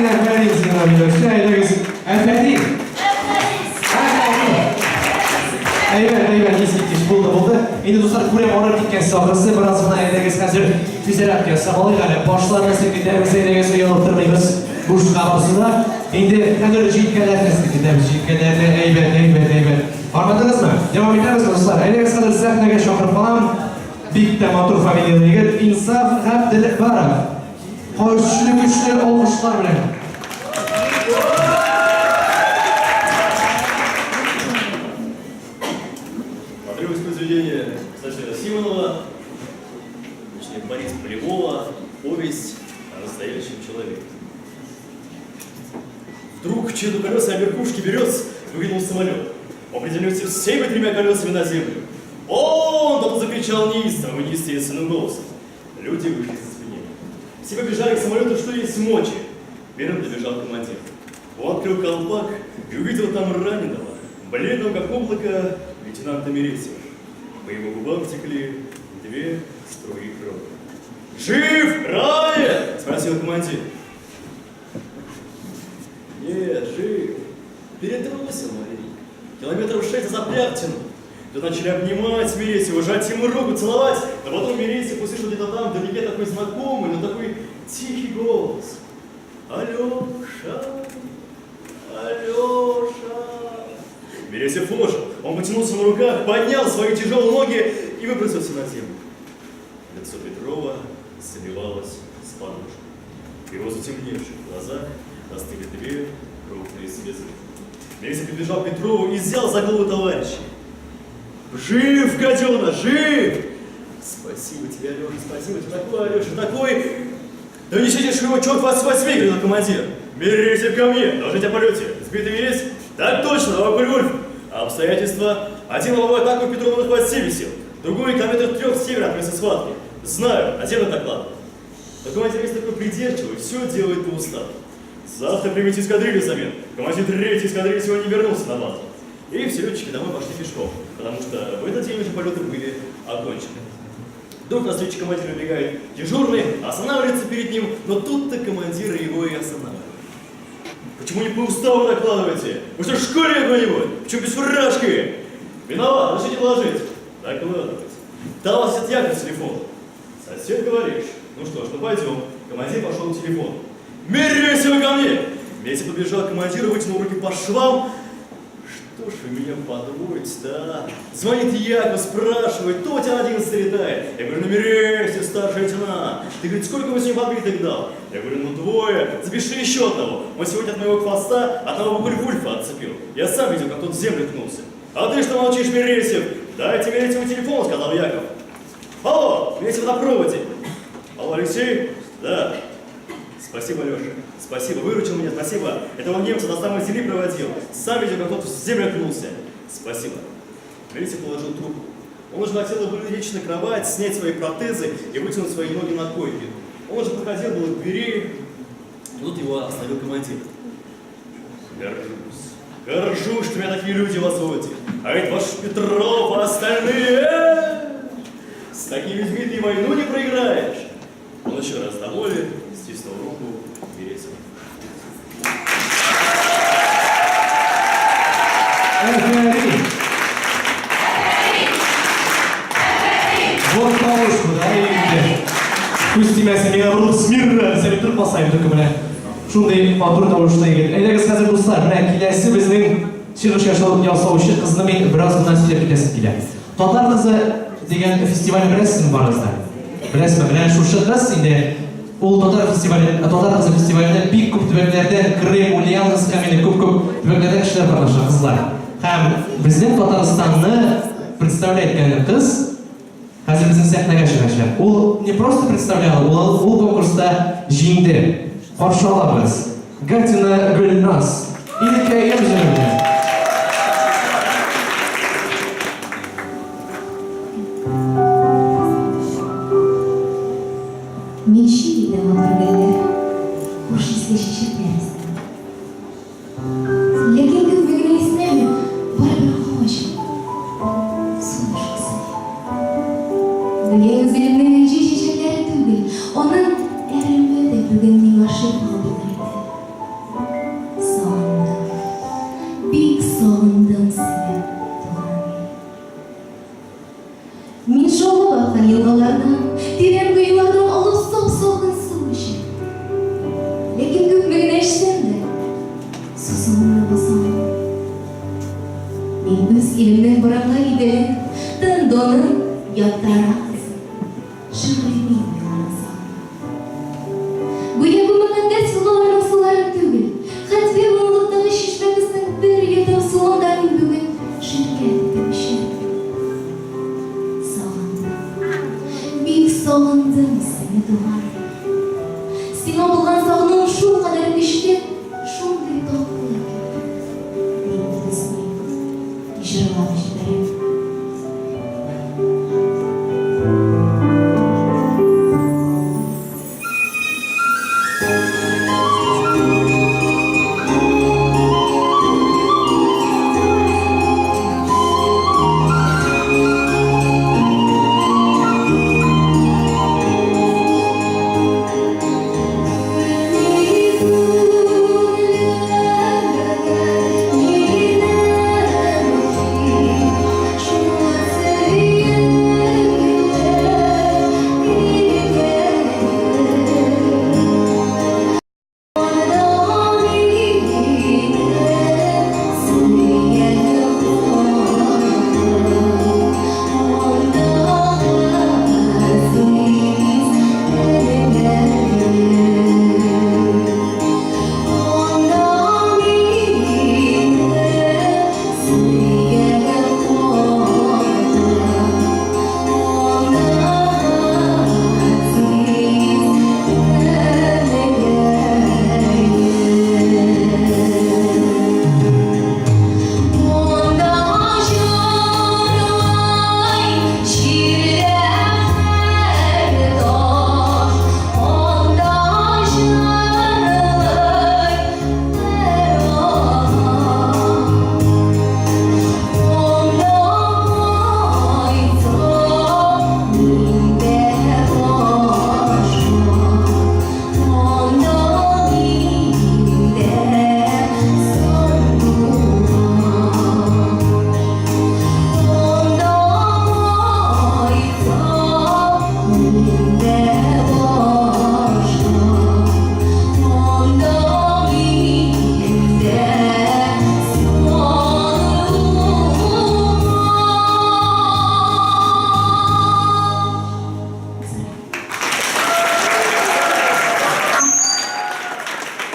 Speaker 1: Афәрин, афәрин сиңа, Миләүшә, әйдәгез. Афәрин! Афәрин! Әйбәт, әйбәт, искиткеч булды, булды. Инде дуслар, күрәм, арып киткәнсез ахрысы, бераз гына әйдәгез хәзер физзарядка ясап алыйк әле. Башларны селкетәбез, әйдәгез, оялып тормыйбыз. Бушка барысы да. Инде хәзер җилкәләрне селкетәбез, җилкәләрне, әйбәт, әйбәт, әйбәт. Армадыгызмы? Дәвам итәбезме, дуслар? Әйдәгез хәзер сәхнәгә чакырып калам. Бик тә матур фамилияле егет Инсаф Габделбаров. Көчле көчле алкышлар белән.
Speaker 8: Отрывок произведения Сашира Симонова, точнее Борис Полевого, повесть о настоящем человеке. Вдруг череду колеса о верхушке берез выглянул самолет. Он приземлился всеми тремя колесами на землю. Он кто-то закричал неистовым и неестественным голосом. Люди вышли из оцепенения. Все побежали к самолету, что есть мочи. Первым добежал командир. Он открыл колпак и увидел там раненого, бледного как облако, лейтенанта Мересьева. По его губам текли две струи крови. «Жив! Ранен?» – спросил командир. «Нет, жив. Перетрусил маленько. Километров 6 за тянул. Да начали обнимать Мересьева, жать ему руку, целовать. А потом Мересьев услышал где-то там, вдалеке такой знакомый, но такой тихий голос. Алеша, Алеша. Мересьев ожил. Он потянулся на руках, поднял свои тяжелые ноги и выбросился на землю. Лицо Петрова сливалось с подушкой. В его затемневших глазах застыли две крупные слезы. Мересьев подбежал к Петрову и взял за голову товарища. Жив, гадена, жив! Спасибо тебе, Алеша, спасибо тебе, такой, Алеша, такой... Да несите ж его, черт вас возьми, говорил командир. Мересьев ко мне, доложить о полете. Сбитый есть? Так точно, давай Вульф. А обстоятельства? Один лобовой атаку Петрова на хвосте висел, другой километр 3 с севера от места схватки. Знаю, отдельно доклад. Но командир есть такой придирчивый, все делает по уставу. Завтра примите эскадрилью взамен. Командир третьей эскадрильи сегодня не вернулся на базу. И все летчики домой пошли пешком, потому что в этот день уже полеты были окончены. Вдруг на встречу командиру бегает дежурный, останавливается перед ним, но тут-то командир его и останавливает. Почему не по уставу докладываете? Вы что, в школе какой-нибудь? Почему без фуражки? Виноват, разрешите доложить. Докладывайте. Дал сосед Яков телефон. Сосед, говоришь? Ну что ж, ну пойдем. Командир пошел к телефону. Мересьева ко мне! Мересьев подбежал к командиру, вытянул руки по швам. Что ж вы меня подводите-то, а? Звонит Яков, спрашивает, кто у тебя на 11 летает? Я говорю, ну Мересьев, старший лейтенант. Ты, говорит, сколько вы сегодня подбитых дал? Я говорю, ну 2, запиши еще одного. Он сегодня от моего хвоста одного Вульфа отцепил. Я сам видел, как тот в землю ткнулся. А ты что молчишь, Мересьев? Дайте Мересьеву телефон, сказал Яков. Алло, Мересьев на проводе. Алло, Алексей? Да. Спасибо, Леша. Спасибо, выручил меня, спасибо. Этого немца до самой земли проводил. Сам видел, как тот в землю ткнулся. Спасибо. Мересьев положил трубку. Он уже хотел лечь на кровать, снять свои протезы и вытянуть свои ноги на койке. Он уже подходил было к двери, но тут его остановил командир. Горжусь. Горжусь, что меня такие люди возводят. А ведь ваш Петров, а остальные... С такими людьми ты и войну не проиграешь. Он еще раз доволен, стиснул руку Мересьева.
Speaker 1: Афәрин! Вот тавыш бу, да, инде. Күз тимәсен, миңа борылып смирно дисәм, торып басайм только менә. Шундый матур тавышлы егет. Әйдәгез хәзер, дуслар, менә киләсе безнең чыгыш ясаучы кызны мин бераз гына сөйләп китәсем килә. Татар кызы дигән фестивальне беләсезме барыгыз да? Беләсезме? Менә шушы кыз инде ул татар фестивале, татар кызы фестиваленә бик күп төбәкләрдән, Крым, Ульяновск һәм инде күп-күп төбәкләрдән кешеләр катнаша, кызлар. Һәм безнең Татарстанны представлять иткән кыз хәзер безнең сәхнәгә чыгачак. Ул не просто представляла, ул, ул конкурста җиңде. Каршы алабыз. Гатина Гөлназ. Илкәем җыры белән.
Speaker 4: Мин чит илдә матур гөлләр, хуш исле чәчәкләр эзлим. Ләкин көзге генә иснәми, барыбер һава җылы, сулыш кысылый. Гүя гүзәлемнең энҗе чәчәкләре түгел, аның әреме дә бүген миңа шифа булыр иде. Илемнең борынгы Иделен, Тын Донын яттарак Шигъри мин уйларым сагындым. Гүя бу мөкатдәс елгаларның суларын түгел, хәтфә болынлыктагы чишмәбезнең бер йотым суын да мин бүген ширкәт итеп эчәм. Сагындым. Бик сагындым сине, туган. Сиңа булган сагынуым шулкадәр көчле, шундый татлы ки, мин түзмим, җырлап җибәрәм.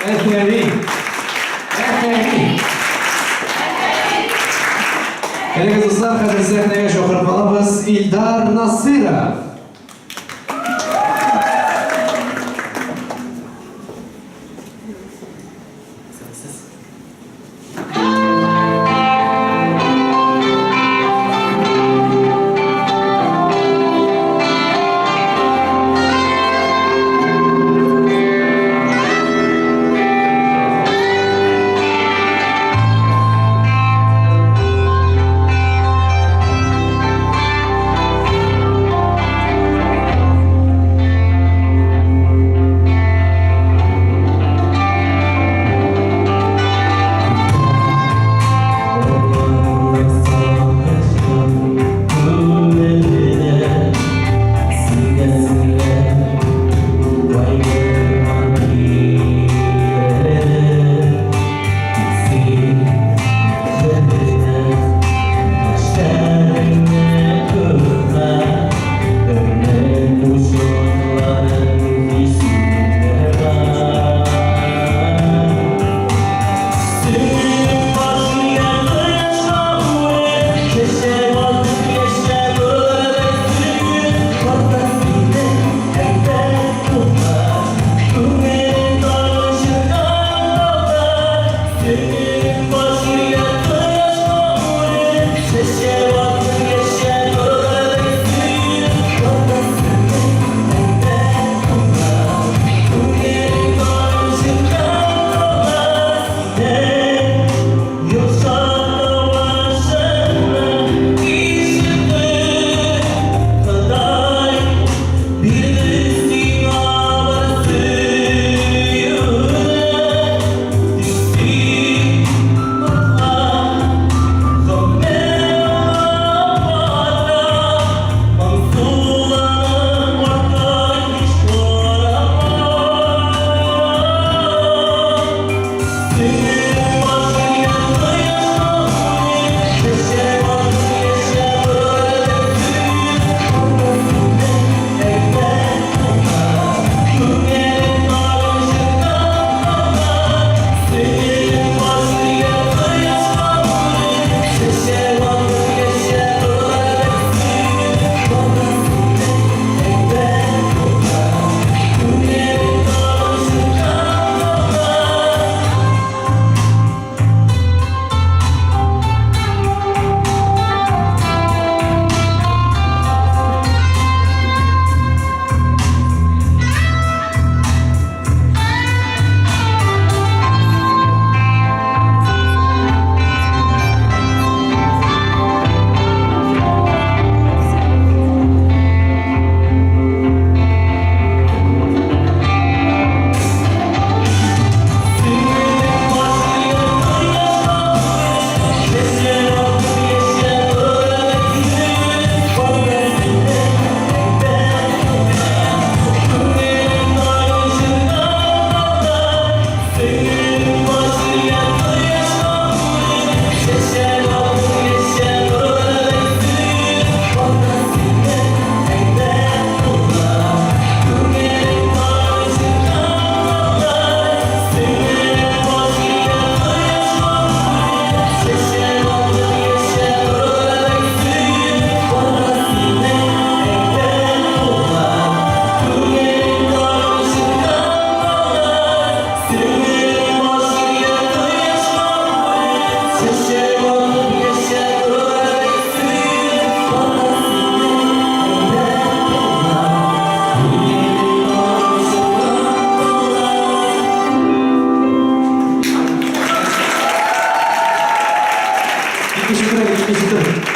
Speaker 1: Әфәрин! Әфәрин! Әлеге дуслар, хәзер сәхнәгә чакырып алабыз Илдар Насыйров.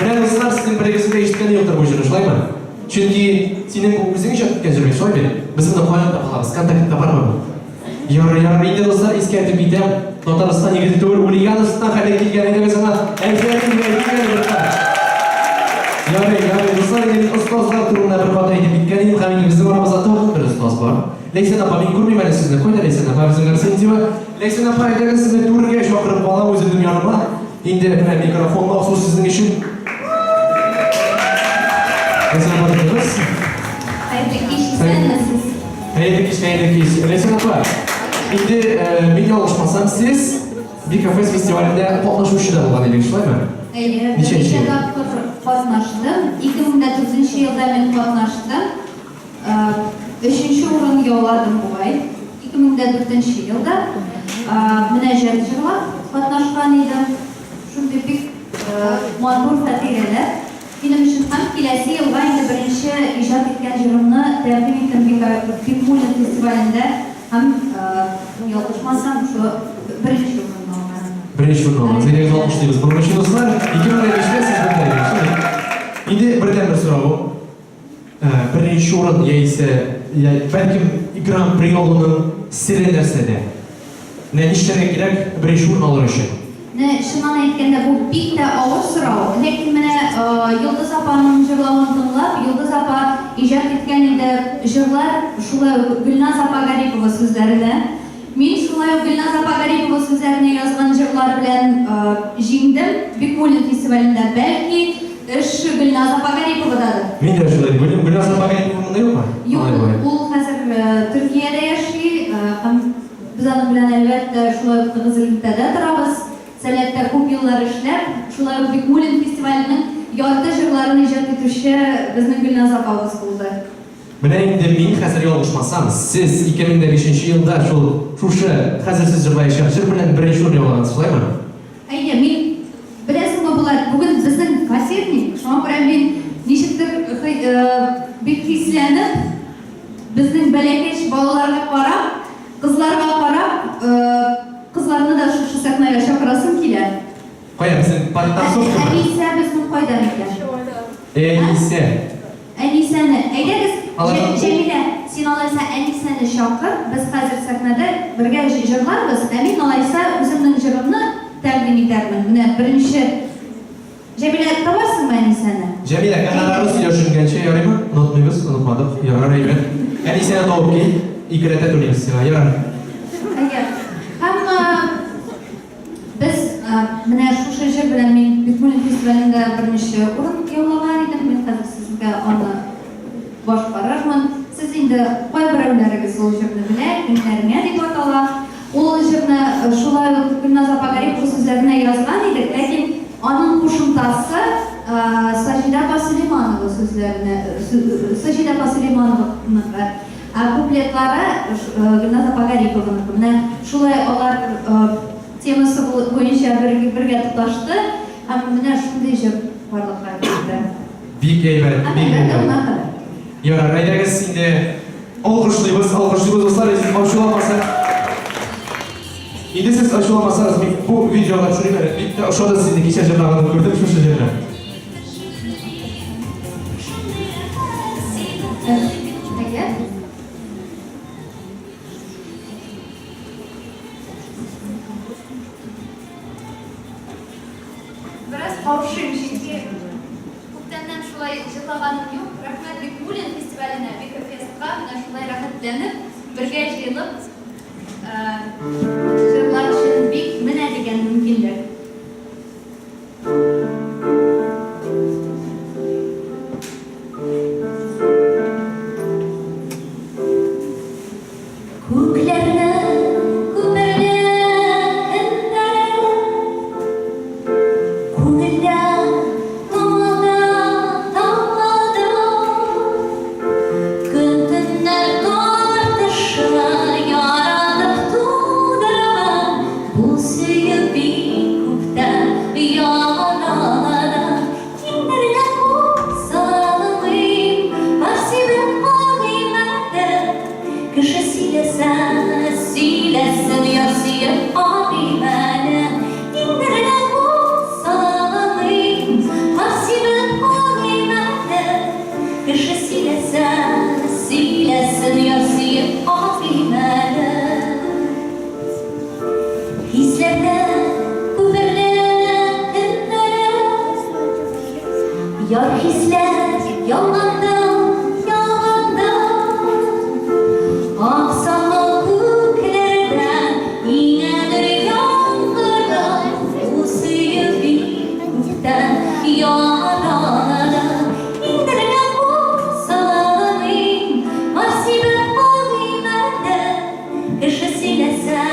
Speaker 1: Менә, дуслар, сезнең берегезнең дә ишеткәне юктыр бу җырны, шулаймы? Чөнки синең бу үзең иҗат иткән җыр бит, шулай бит? Без моны каян таба алабыз? Контактта бармы бу? Ярар, ярар, инде, дуслар, искә әйтеп китәм. Татарстан егете түгел, Ульяновсктан хәле килгән, әйдәгез аңа әфәрин дип әйтик әле бер кат. Ярый, ярый, дуслар, инде мин остазлар турында бер кат әйтеп киткән идем, һәм инде безнең арабызда тагын бер остаз бар. Ләйсән апа, мин күрмим әле сезне. Кайда Ләйсән апа? Безнең Арсентьева. Ләйсән апа, әйдәгез сезне түргә чакырып калам үземнең яныма. Инде менә микрофон махсус сезнең өчен. Ләйсән апа, тотыгыз.
Speaker 7: Хәерле кич, исәнмесез.
Speaker 1: Хәерле кич, хәерле кич. Ләйсән апа, инде э, мин ялгышмасам, сез Бикафест фестивалендә катнашучы да булган идегез, шулаймы?
Speaker 7: Әйе,
Speaker 1: Ничәнче
Speaker 7: берничә
Speaker 1: ел?
Speaker 7: тапкыр катнаштым. 2009 елда мин катнаштым. Өченче урын яуладым бугай. 2004 елда мөнәҗәт җырлап катнашкан идем. Шундый бик матур хатирәләр минем өчен. Һәм киләсе елга инде беренче иҗат иткән җырымны тәкъдим иттем Бикмуллин фестивалендә һәм, ялгышмасам, шул беренче урынны алган.
Speaker 1: Беренче урын алган. Зәйдәгез алкышлыйбыз. Моның өчен, дуслар, 2005-тә сез монда идегез, шулай? Инде бердәнбер соравым. Беренче урын яисә, бәлкем, Гран-при алуның сере нәрсәдә? Менә нишләргә кирәк беренче урын алыр өчен?
Speaker 7: Менә чыннан әйткәндә, бу бик тә авыр сорау. Ләкин менә Йолдыз апаның җырлавын тыңлап, Йолдыз апа иҗат иткән инде җырлар шулай ук Гөлназ апа Гарипова сүзләренә. Мин шулай ук Гөлназ апа Гарипова сүзләренә язган җырлар белән җиңдем Бикмуллин фестивалендә. Бәлки, эш Гөлназ апа Гариповададыр.
Speaker 1: Мин дә шулай дип уйлыйм. Гөлназ апа Гарипова монда юкмы?
Speaker 7: Юк, ул хәзер Төркиядә яши һәм без аның белән, әлбәттә, шулай ук тыгыз элемтәдә торабыз. Сәләттә күп еллар эшләп, шулай ук Бикмуллин фестиваленең ярты җырларын иҗат итүче безнең Гөлназ апабыз булды.
Speaker 1: Менә инде мин хәзер ялгышмасам, сез 2005 нче елда шул шушы хәзер сез җырлаячак җыр белән беренче урын яулагансыз, шулаймы?
Speaker 7: Әйе, мин, беләсеңме, Булат, бүген безнең кассетник, шуңа күрә мин ничектер бик хисләнеп, безнең бәләкәч балаларга карап, кызларга карап, кызларны да шушы сәхнәгә чакырасым килә.
Speaker 1: Кая, безнең подтанцовкамы?
Speaker 7: Әнисә безнең кайда микән?
Speaker 1: Әнисә.
Speaker 7: Әнисәне, әйдәгез, Җәмилә, син алайса Әнисәне чакыр, без хәзер сәхнәдә бергә җырларбыз, ә мин алайса үземнең җырымны тәкъдим итәрмен. Менә беренче. Җәмилә, табарсыңмы Әнисәне?
Speaker 1: Җәмилә, гонорарны сөйләшенгәнче, ярыймы? Онытмыйбыз, онытмадык. Ярар, әйбәт. Әнисәне табып кил, икеләтә түлибез сиңа, ярар.
Speaker 7: Әйе. Һәм Без менә шушы җыр белән мин Бикмуллин фестивалендә берничә урын яулаган идем. Мин хәзер сезгә аны башкарырмын. Сез инде кайберәүләрегез ул җырны белә, Көннәреңә дип атала. Ул җырны шулай ук Гөлназ апа Гарипова сүзләренә язган идек, ләкин аның кушымтасы Саҗидә апа Сөләйманова сүзләренә, Саҗидә апа Сөләйманованыкы. Ә куплетлары Гөлназ апа Гарипованыкы. Менә шулай алар темасы буенча бергә тоташты һәм менә шундый җыр барлыкка килде.
Speaker 1: Бик әйбәт, бик әйбәт. Ярар, әйдәгез инде алкышлыйбыз, алкышлыйбыз, дуслар, сез ачуланмасак. Инде сез ачуланмасагыз, мин бу видеога төшерим әле. Бик тә ошады сезне кичә җырлаганын күрдем шушы җырны.
Speaker 7: Бераз каушыйм, чөнки күптәннән шулай җырлаганым юк. Рәхмәт Бикмуллин фестиваленә, Бикофестка, менә шулай рәхәтләнеп, бергә җыелып җырлар өчен бик менә дигән мөмкинлек. Күкләрнең күперле көннәре, Күңелдә тулды таңлады. Көн-төннәр тартышы яратып тудырган.
Speaker 4: сөйләсә,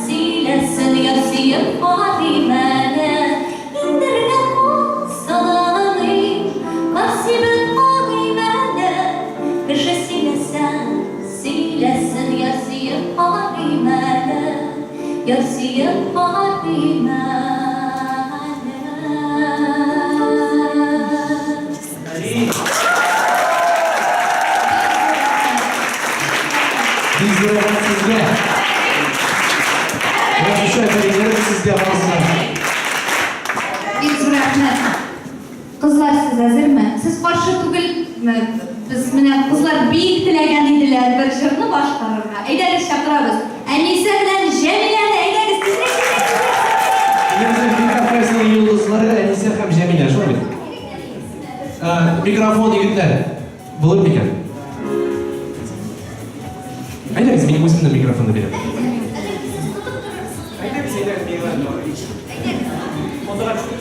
Speaker 4: сөйләсен, яр сөеп карыйм әле. Иңдергә кул салыйм, кар сибеп карыйм әле. Кеше сөйләсә, сөйләсен, яр сөеп карыйм әле. Яр сөеп карыйм әле.
Speaker 1: Бик зур рәхмәт сезгә. Менә шушы әфәриннәребез сезгә барысына.
Speaker 7: Бик зур рәхмәт. Кызлар, сез әзерме? Сез каршы түгелме? Без менә кызлар бик теләгән иделәр бер җырны башкарырга. Әйдәгез, чакырабыз. Әнисә белән Җәмиләне, әйдәгез, тизрәк, тизрәк, тизрәк.
Speaker 1: Илебезнең бик йолдызлары Әнисә һәм Җәмилә, шулай бит? Микрофон, егетләр, булыр микән? Әйдәгез, мин үземнең микрофонны бирәм. Әйдәгез, әйдәгез, миңа. Фотога төшеп.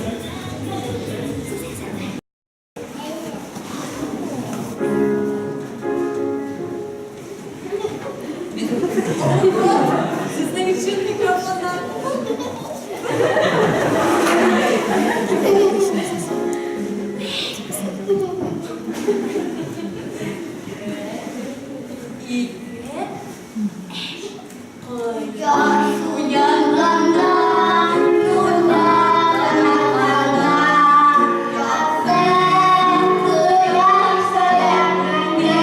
Speaker 6: Сезнең өчен микрофоннар.
Speaker 5: Ике, Кояш уянганда, нурлар акканда, якты кояш сәламләнгән.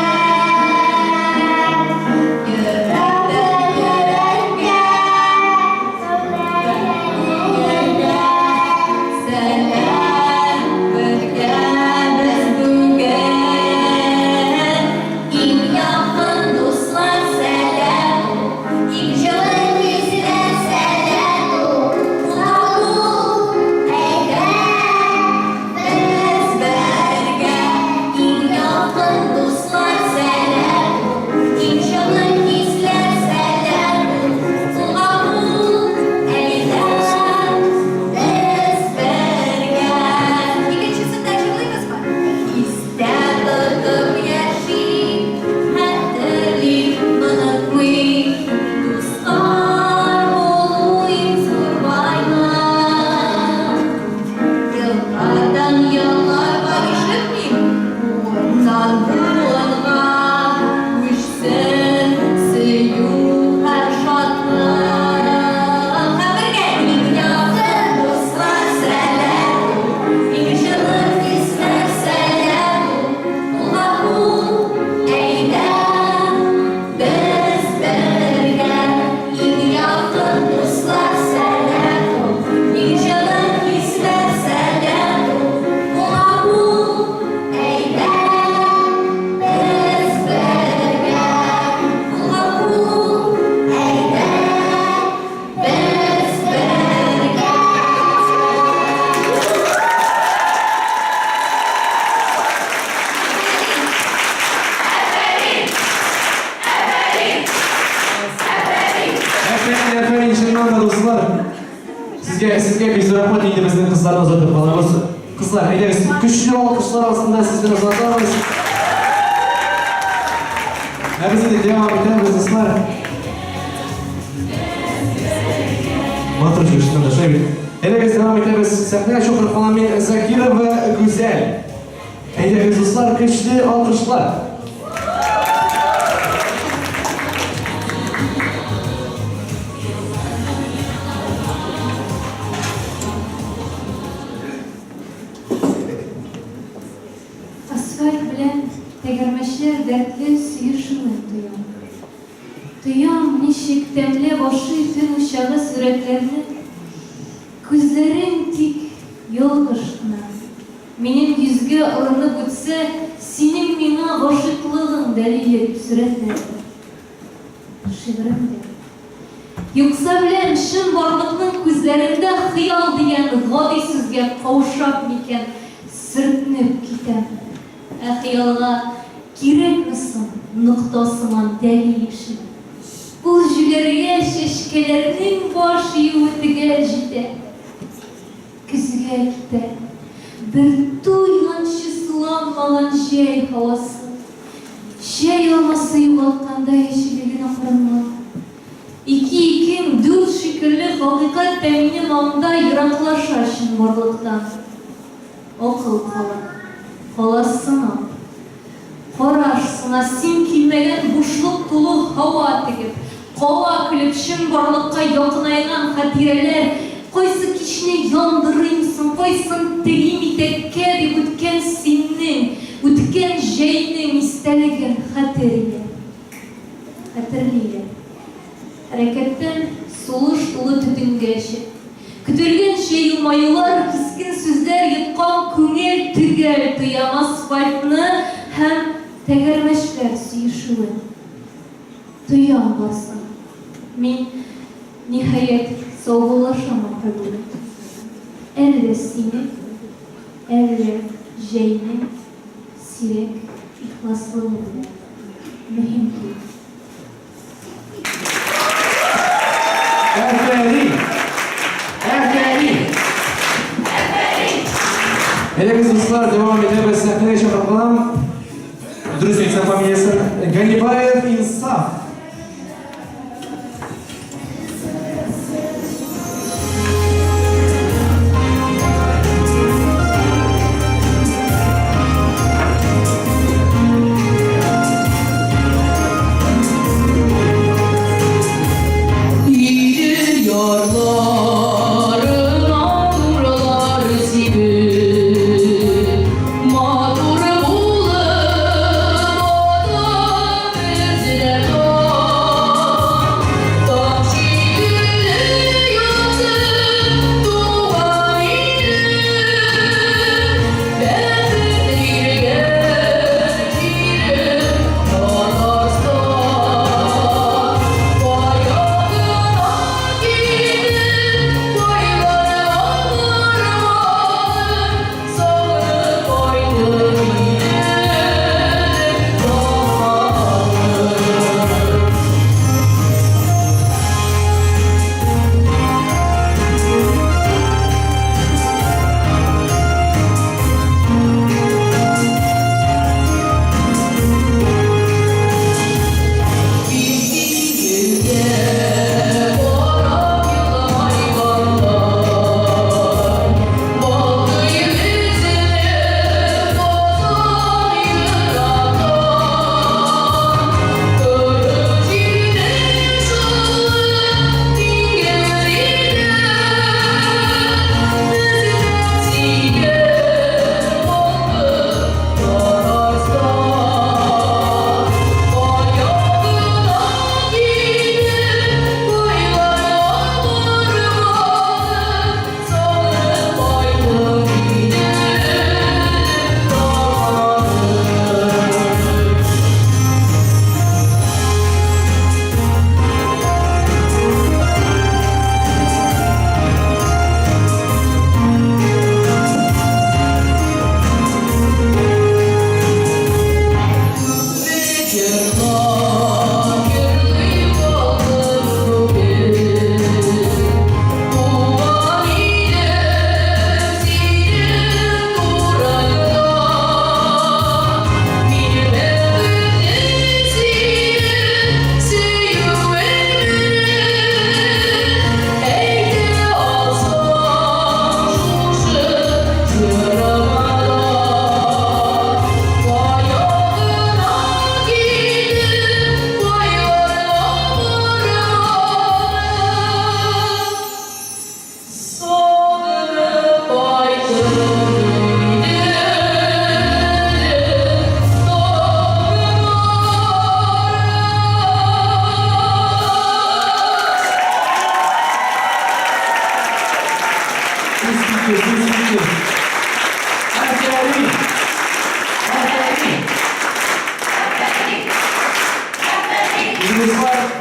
Speaker 5: Йөрәктән йөрәккә, күңелдә сәлам бергә без бүген. Иң якын дуслар сәлам ул, иң җылы хисләр сәлам ул. Кул, әйдә, без бергә. Иң якын дуслар сәлам ул, иң җылы хисләр сәлам ул. Кулга кул, әйдә, без бергә.
Speaker 7: Икенчесен дә җырлыйбызмы?
Speaker 4: Истә тотып яшим, хәтерлим, онытмыйм. Дуслар булу иң зур байлык. Еллардан елларга ишетмим, буыннан буынга күчсен сөю һәм шатлык. Һәм бергә иң якын дуслар сәлам ул, иң җылы хисләр сәлам ул. Кулга кул, әйдә, без бергә. Иң якын дуслар сәлам ул, иң җылы хисләр сәлам ул. Кулга кул, әйдә, без бергә. Кулга кул, әйдә, без бергә.
Speaker 1: Әфәрин, әфәрин, чыннан да, дуслар. Сезгә бик зур рәхмәт, инде безнең кызларны озатып калабыз. Кызлар, әйдәгез, көчле алкышлар астында сезне озатабыз. Ә без инде дәвам итәбез, дуслар. Матур җыр, чыннан да, шулай бит. Әйдәгез, дәвам итәбез. Сәхнәгә чакырып калам мин Закирова Гүзәл. Әйдәгез, дуслар, көчле алкышлар.
Speaker 4: Асфальт белән тәгәрмәчләр дәртле сөешүен тоям. Тоям, ничек тәмләп ашый төн учагы сурәтләрне. Күзләрең тик ялгыш кына минем йөзгә орынып үтсә, синең миңа гашыйклыгың дәлиле дип сурәтләр. Шигырем дә. Юкса беләм, чынбарлыкның күзләрендә хыял дигән гади сүзгә каушап микән, сөртенеп китәм. Ә хыялга кирәкме соң нокта сыман дәлил ише? Ул җүләргә чәчкәләрнең баш июе төгәл җитә. Көзгә китә. Бер туйганчы суланмаган җәй һавасы. Чәй алмасы югалткандай әчелеген акрынлап. Ике. төрле хакыйкать тә минем аңда ераклаша чынбарлыктан. Акыл кала. Кала сынап. Караш сына син килмәгән бушлык тулы һава тегеп, кала көлеп чынбарлыкка якынайган хатирәләр, кайсы кичне яндырыйм соң, кайсын тегим итәккә дип үткән синнең, үткән җәйнең истәлеген хәтерлиләр. Хәтерлиләр. Хәрәкәттән сулыш тулы төтенгәчә. Көтелгәнчә елмаюлар, кискен сүзләр йоткан күңел төгәл тоям асфальтны һәм тәгәрмәчләр сөешүен. Тоям барсын. Мин, ниһаять, саубуллашам ахры бүген. Әллә синең, әллә җәйнең сирәк ихласлыгы белән. Мөһим түгел.
Speaker 1: Афәрин! Афәрин! Әйдәгез, дуслар, дәвам итәбез. Сәхнәгә чакырып калам. Дөрес әйтсәм фамилиясен. Ганибаев Инсаф.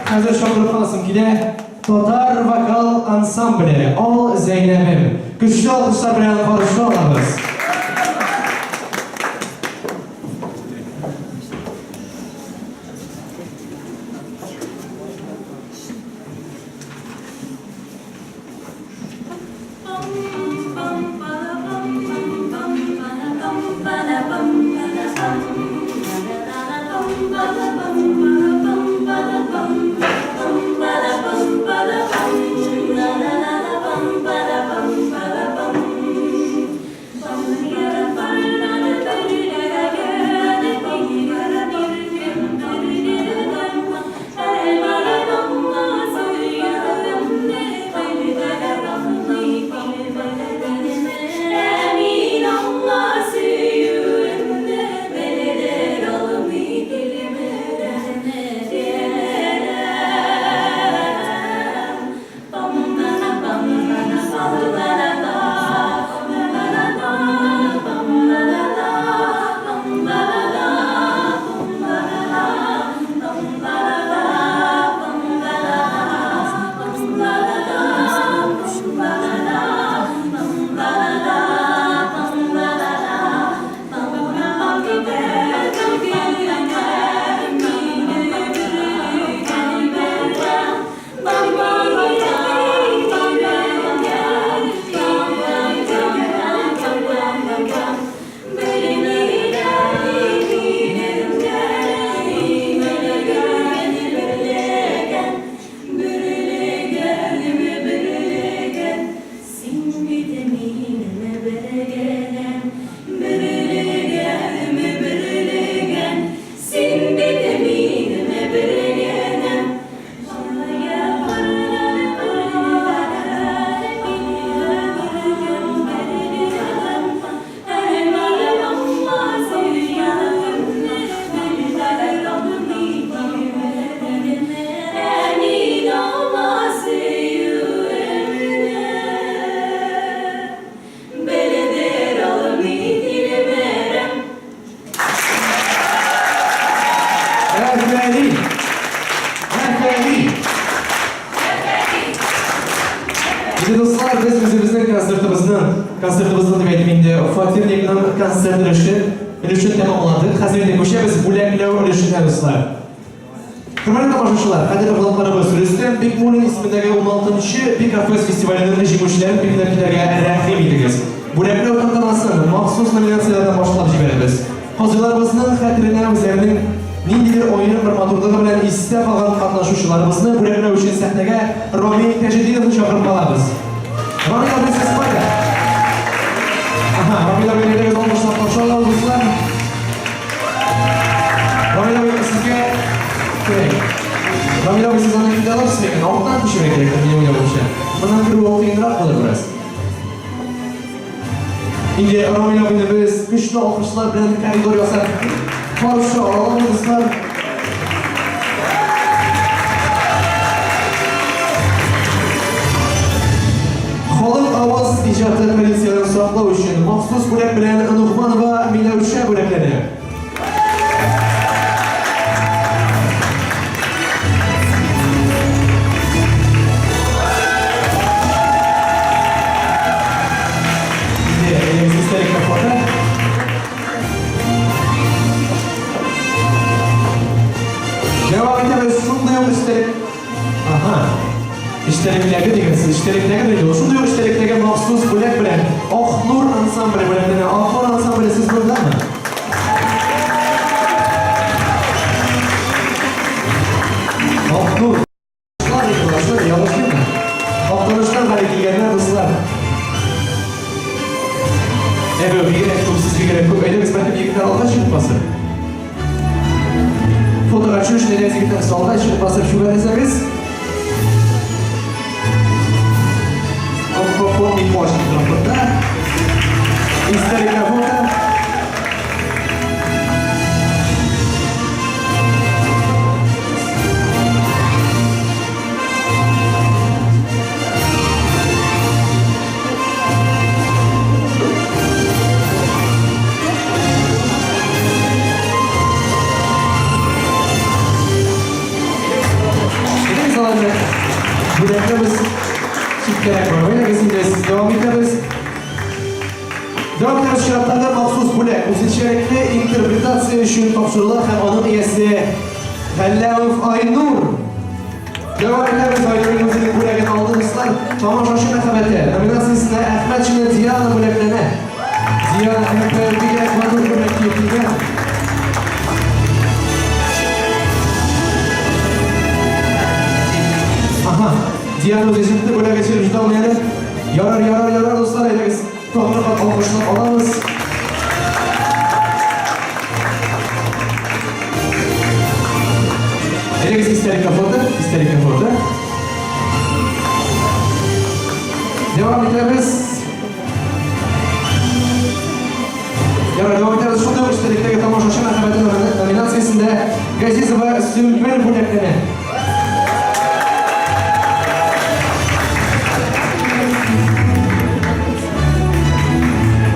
Speaker 1: Хәзер чакырып каласым килә. Татар вокал ансамбле Ал Зәйнәбем. Көчле алкышлар белән каршы алабыз. Инде, дуслар, без үзебезнең концертыбызның, концертыбызның дип әйтим инде, фатирникның концерт өлеше, өлешен тәмамладык. Хәзер инде күчәбез бүләкләү өлешенә, дуслар. Хөрмәтле тамашачылар, кадерле кунакларыбыз, Рөстәм Бикмуллин исемендәге 16-нчы Пикафест фестиваленең җиңүчеләрен билгеләп китәргә рәхим итегез. Бүләкләү тантанасын махсус номинацияләрдән башлап җибәрәбез. Казыйларыбызның хәтеренә үзләренең ниндидер аерым бер матурлыгы белән истә калган катнашучыларыбызны бүләкләү өчен сәхнәгә Рамил Тәҗетдиновны чакырып калабыз. Рамил абый, сез кайда? Ага, Рамил абый, әйдәгез, алкышлап каршы алабыз, дуслар. Рамил абый, сезгә кирәк. Рамил абый, сез аны китә аласыз микән? Арттан күчерергә кирәк, минем уйлавымча. Моннан керүе кыенрак булыр бераз. Инде Рамил абыйны без көчле алкышлар белән коридор ясап каршы алабыз, дуслар. Халык аваз иҗаты традицияләрен саклау өчен махсус бүләк белән Нугманова Миләүшә бүләкләнә. Дәвам итәбез шундый ук истәлек. Ага. Истәлектәге дигән сүз, истәлектәге дә ул. Шундый ук истәлектәге махсус бүләк белән Ак Нур ансамбле бүләкләнә. Ак Нур ансамбле сез мондамы? Ак Нур. Ялгышмыймы? Актаныштан гали килгәннәр, дуслар. Әбе, бигрәк күп, сез бигрәк күп. Әйдәгез, бәлкем егетләр алга чыгып басыр. Фотога төшү өчен әйдәгез егетләр алга чыгып басып чүгәләсәгез. Хоп, хоп, хоп, мин башым торам монда. Истәлеккә фото. Бүләкләбез читкәрәк барып, әйдәгез инде дәвам итәбез. Дәвам итәбез чираттагы махсус бүләк үзенчәлекле интерпретация өчен тапшырыла һәм аның иясе Галләмов Айнур. Дәвам итәбез, Айнурның үзенең бүләген алды, дуслар. Тамашачы мәхәббәте номинациясендә Әхмәтшина Диана бүләкләнә. Диана Әхмәтшина бигрәк матур күлмәк киеп килгән. Аһа, Диана үзе җитте, бүләге чиреп җитә алмый әле. Ярар, ярар, ярар, дуслар, әйдәгез, тагын бер кат алкышлап алабыз. Әйдәгез истәлеккә фото, истәлеккә фото. Дәвам итәбез. Ярар, дәвам итәбез. Шундый ук истәлектәге тамашачы мәхәббәте номинациясендә Газизова Сөмбел бүләкләнә.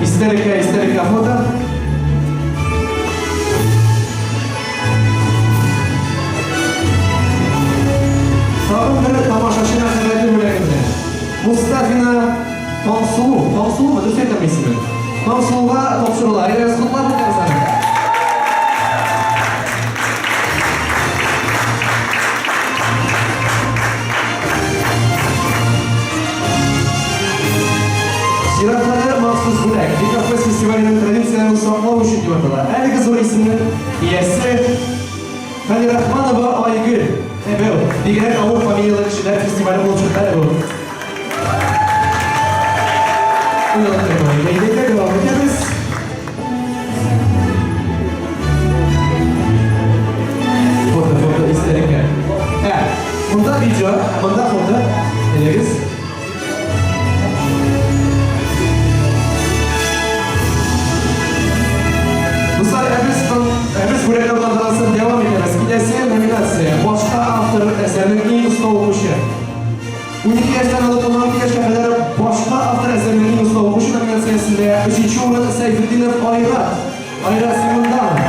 Speaker 1: Истәлеккә, истәлеккә фото. Тагын бер тамашачы мәхәббәте бүләге белән. Мустафина Таңсылу, Таңсылумы, дөрес әйтәм исемен. Таңсылуга тапшырыла. Әйдәгез, котлап үтәбез аны. Чираттагы махсус бүләк Бикафест фестиваленең традицияләрен саклау өчен дип атала. Әлеге зур исемнең иясе Хәлирахманова Айгөл. Әбәү, бигрәк авыр фамилияле кешеләр фестивале булып чыкты әле бу. Уйлап тормый. Әйдәгез, дәвам итәбез. Фото, фото, истәлеккә. Ә, монда видео, монда фото. Әйдәгез. Дуслар, ә без, ә без бүләкләү тантанасын дәвам итәбез. Киләсе номинация. Башка автор әсәрнең иң оста укучы. 12 яшьтән алып 16 яшькә кадәр башка автор әсәрнең иң оста укучы номинациясендә өченче урын Сәйфетдинов Айрат. Айрат Симонданов.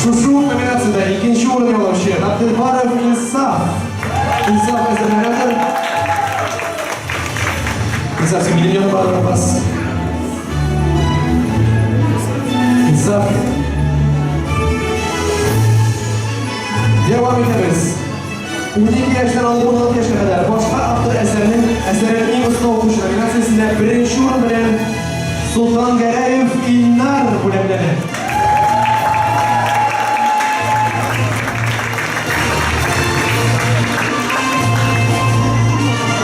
Speaker 1: Шушы Шушы ук номинациядә икенче урын яулаучы Габделбаров Инсаф. Инсаф әзерләнәдер. Инсаф, син минем янга барып бас. Инсаф. Дәвам итәбез. 12 яшьтән алып 16 яшькә кадәр башка автор әсәрнең әсәрен иң оста укучы номинациясендә беренче урын белән Солтан Гәрәев Илнар бүләкләнә.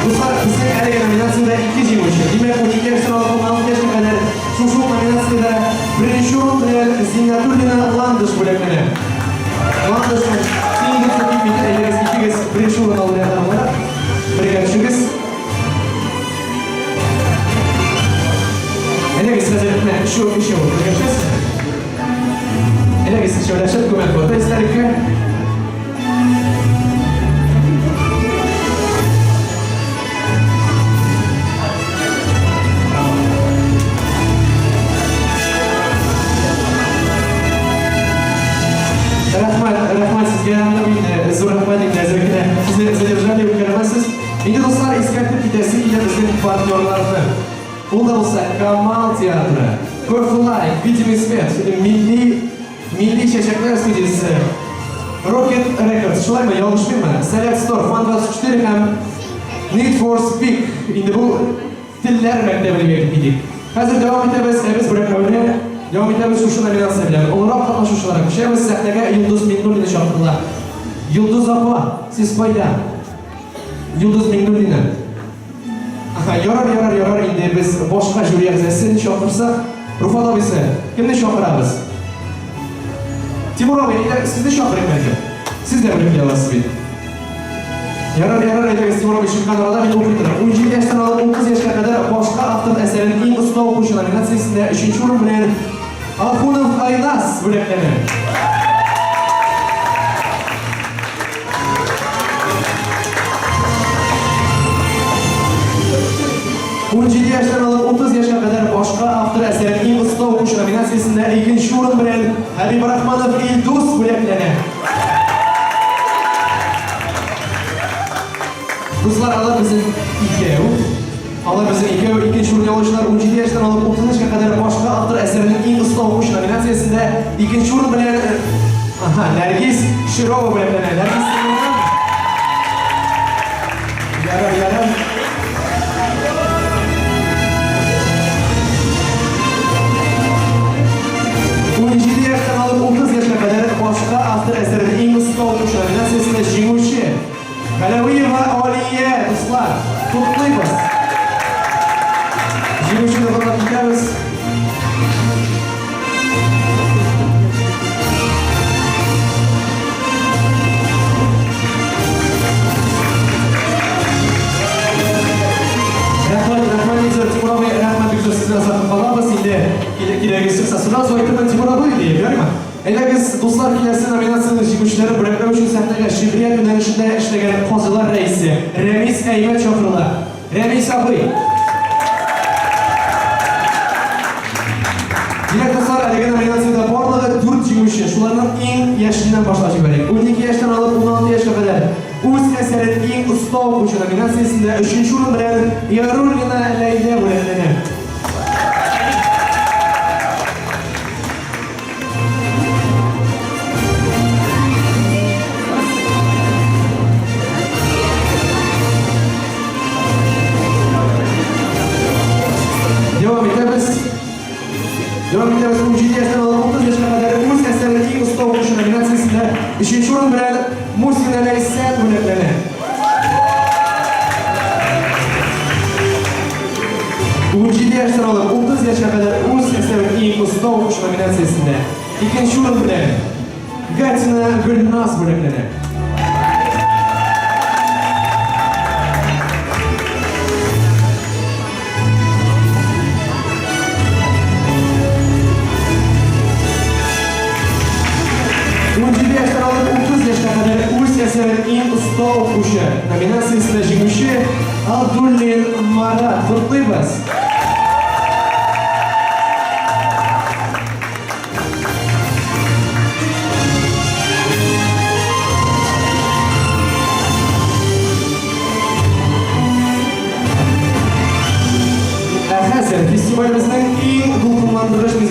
Speaker 1: Дуслар, безнең әлеге номинациядә ике җиңүче. Димәк, 12 яшьтән алып 16 яшькә кадәр шушы ук номинациядә беренче урын белән Зиннәтуллина Ландыш бүләкләнә. Ландыш, син инде күп бит, әйдәгез икегез беренче урын алу ягына буларак бергә төшегез. Әйдәгез хәзер менә өчәү өчәү бергә төшәсез. Әйдәгез өчәүләшеп күмәк фото истәлеккә. Рәхмәт, рәхмәт сезгә, инде зур рәхмәт инде әзер генә сезне задержали үткәрмәсез. Инде дуслар, искәртеп китәсе килә безнең партнерларны. Ул да булса Камал театры, Кофе Лайк, Видимый свет, милли Милли чәчәкләр студиясе, Rocket Records, шулаймы, ялгышмыймы? Сәләт Store, Fun 24 һәм Need for Speak. Инде бу телләр мәктәбе дип әйтеп китик. Хәзер дәвам итәбез, ә без бүләкләүне дәвам итәбез шушы номинация белән. Олырак катнашучыларга күчәбез, сәхнәгә Йолдыз Миңнуллина чакырыла. Йолдыз апа, сез кайда? Йолдыз Миңнуллина. Аха, ярар, ярар, ярар, инде без башка жюри әгъзасын чакырсак, Руфат абыйсы, кемне чакырабыз? Тимур абый, әйдә, сезне чакырыйк бәлкем. Сез дә белеп аласыз бит. Ярар, ярар, әйдәгез, Тимур абый чыккан арада мин укый торам. 17 яшьтән алып 30 яшькә кадәр башка автор әсәрен иң оста укучы номинациясендә өченче урын белән Ахунов Айназ бүләкләнә. 17 яшьтән алып 30 яшькә кадәр башка автор әсәрен иң оста укучы номинациясендә икенче урын белән Хәбибрахманов Илдус бүләкләнә. Дуслар, алар безнең икәү. Алар безнең икәү, икенче урын яулаучылар 17 яшьтән алып 30 яшькә кадәр башка автор әсәренең иң оста укучы номинациясендә икенче урын белән Ага, Нәргиз Широва бүләкләнә. Нәргиз Ярар, ярар. 17 яшьтән алып 30 яшькә кадәр башка автор әсәренең иң оста укучы номинациясендә җиңүче Галәвиева Алия, дуслар, котлыйбыз. Җиңүчене котлап китәбез. Рәхмәт, рәхмәт бик зур, Тимур абый, рәхмәт бик зур сезне озатып калабыз. Инде кирәгез чыкса, сразу әйтермен, Тимур абый, диеп, ярыймы? Әйдәгез, дуслар, киләсе номинациянең җиңүчеләрен бүләкләү өчен сәхнәгә шигърият юнәлешендә эшләгән казыйлар рәисе Рәмис Әймәт чакырыла. Рәмис абый! Димәк, дуслар, әлеге номинациядә барлыгы дүрт җиңүче, шуларның иң яшеннән башлап җибәрик. 12 яшьтән алып 16 яшькә кадәр үз әсәрен иң оста укучы номинациясендә өченче урын белән Яруллина Ләйлә бүләкләнә. Дәвам итәбез. Дәвам итәбез. 17 яшьтән алып 30 яшькә кадәр үз әсәрен иң оста укучы номинациясендә өченче урын белән Мусина Ләйсән бүләкләнә. 17 яшьтән алып 30 яшькә кадәр үз әсәрен иң оста укучы номинациясендә икенче урын белән Гатина Гөлназ бүләкләнә. 17 яшьтән алып 30 яшькә кадәр үз әсәрен иң оста укучы номинациясендә җиңүче Абдуллин Марат. Котлыйбыз!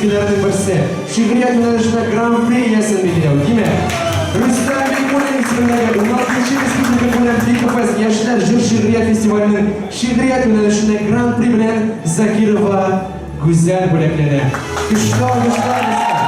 Speaker 1: изгеләрнең берсе, шигърият юнәлешендә Гран-при иясен билгеләү. Димәк, Рөстәм Бикмуллин исемендәге 16 республика күләм Бикофест яшьләр җыр-шигърият фестиваленең шигърият юнәлешендә Гран-при белән Закирова Гүзәл бүләкләнә. Көчле алкышлар, дуслар!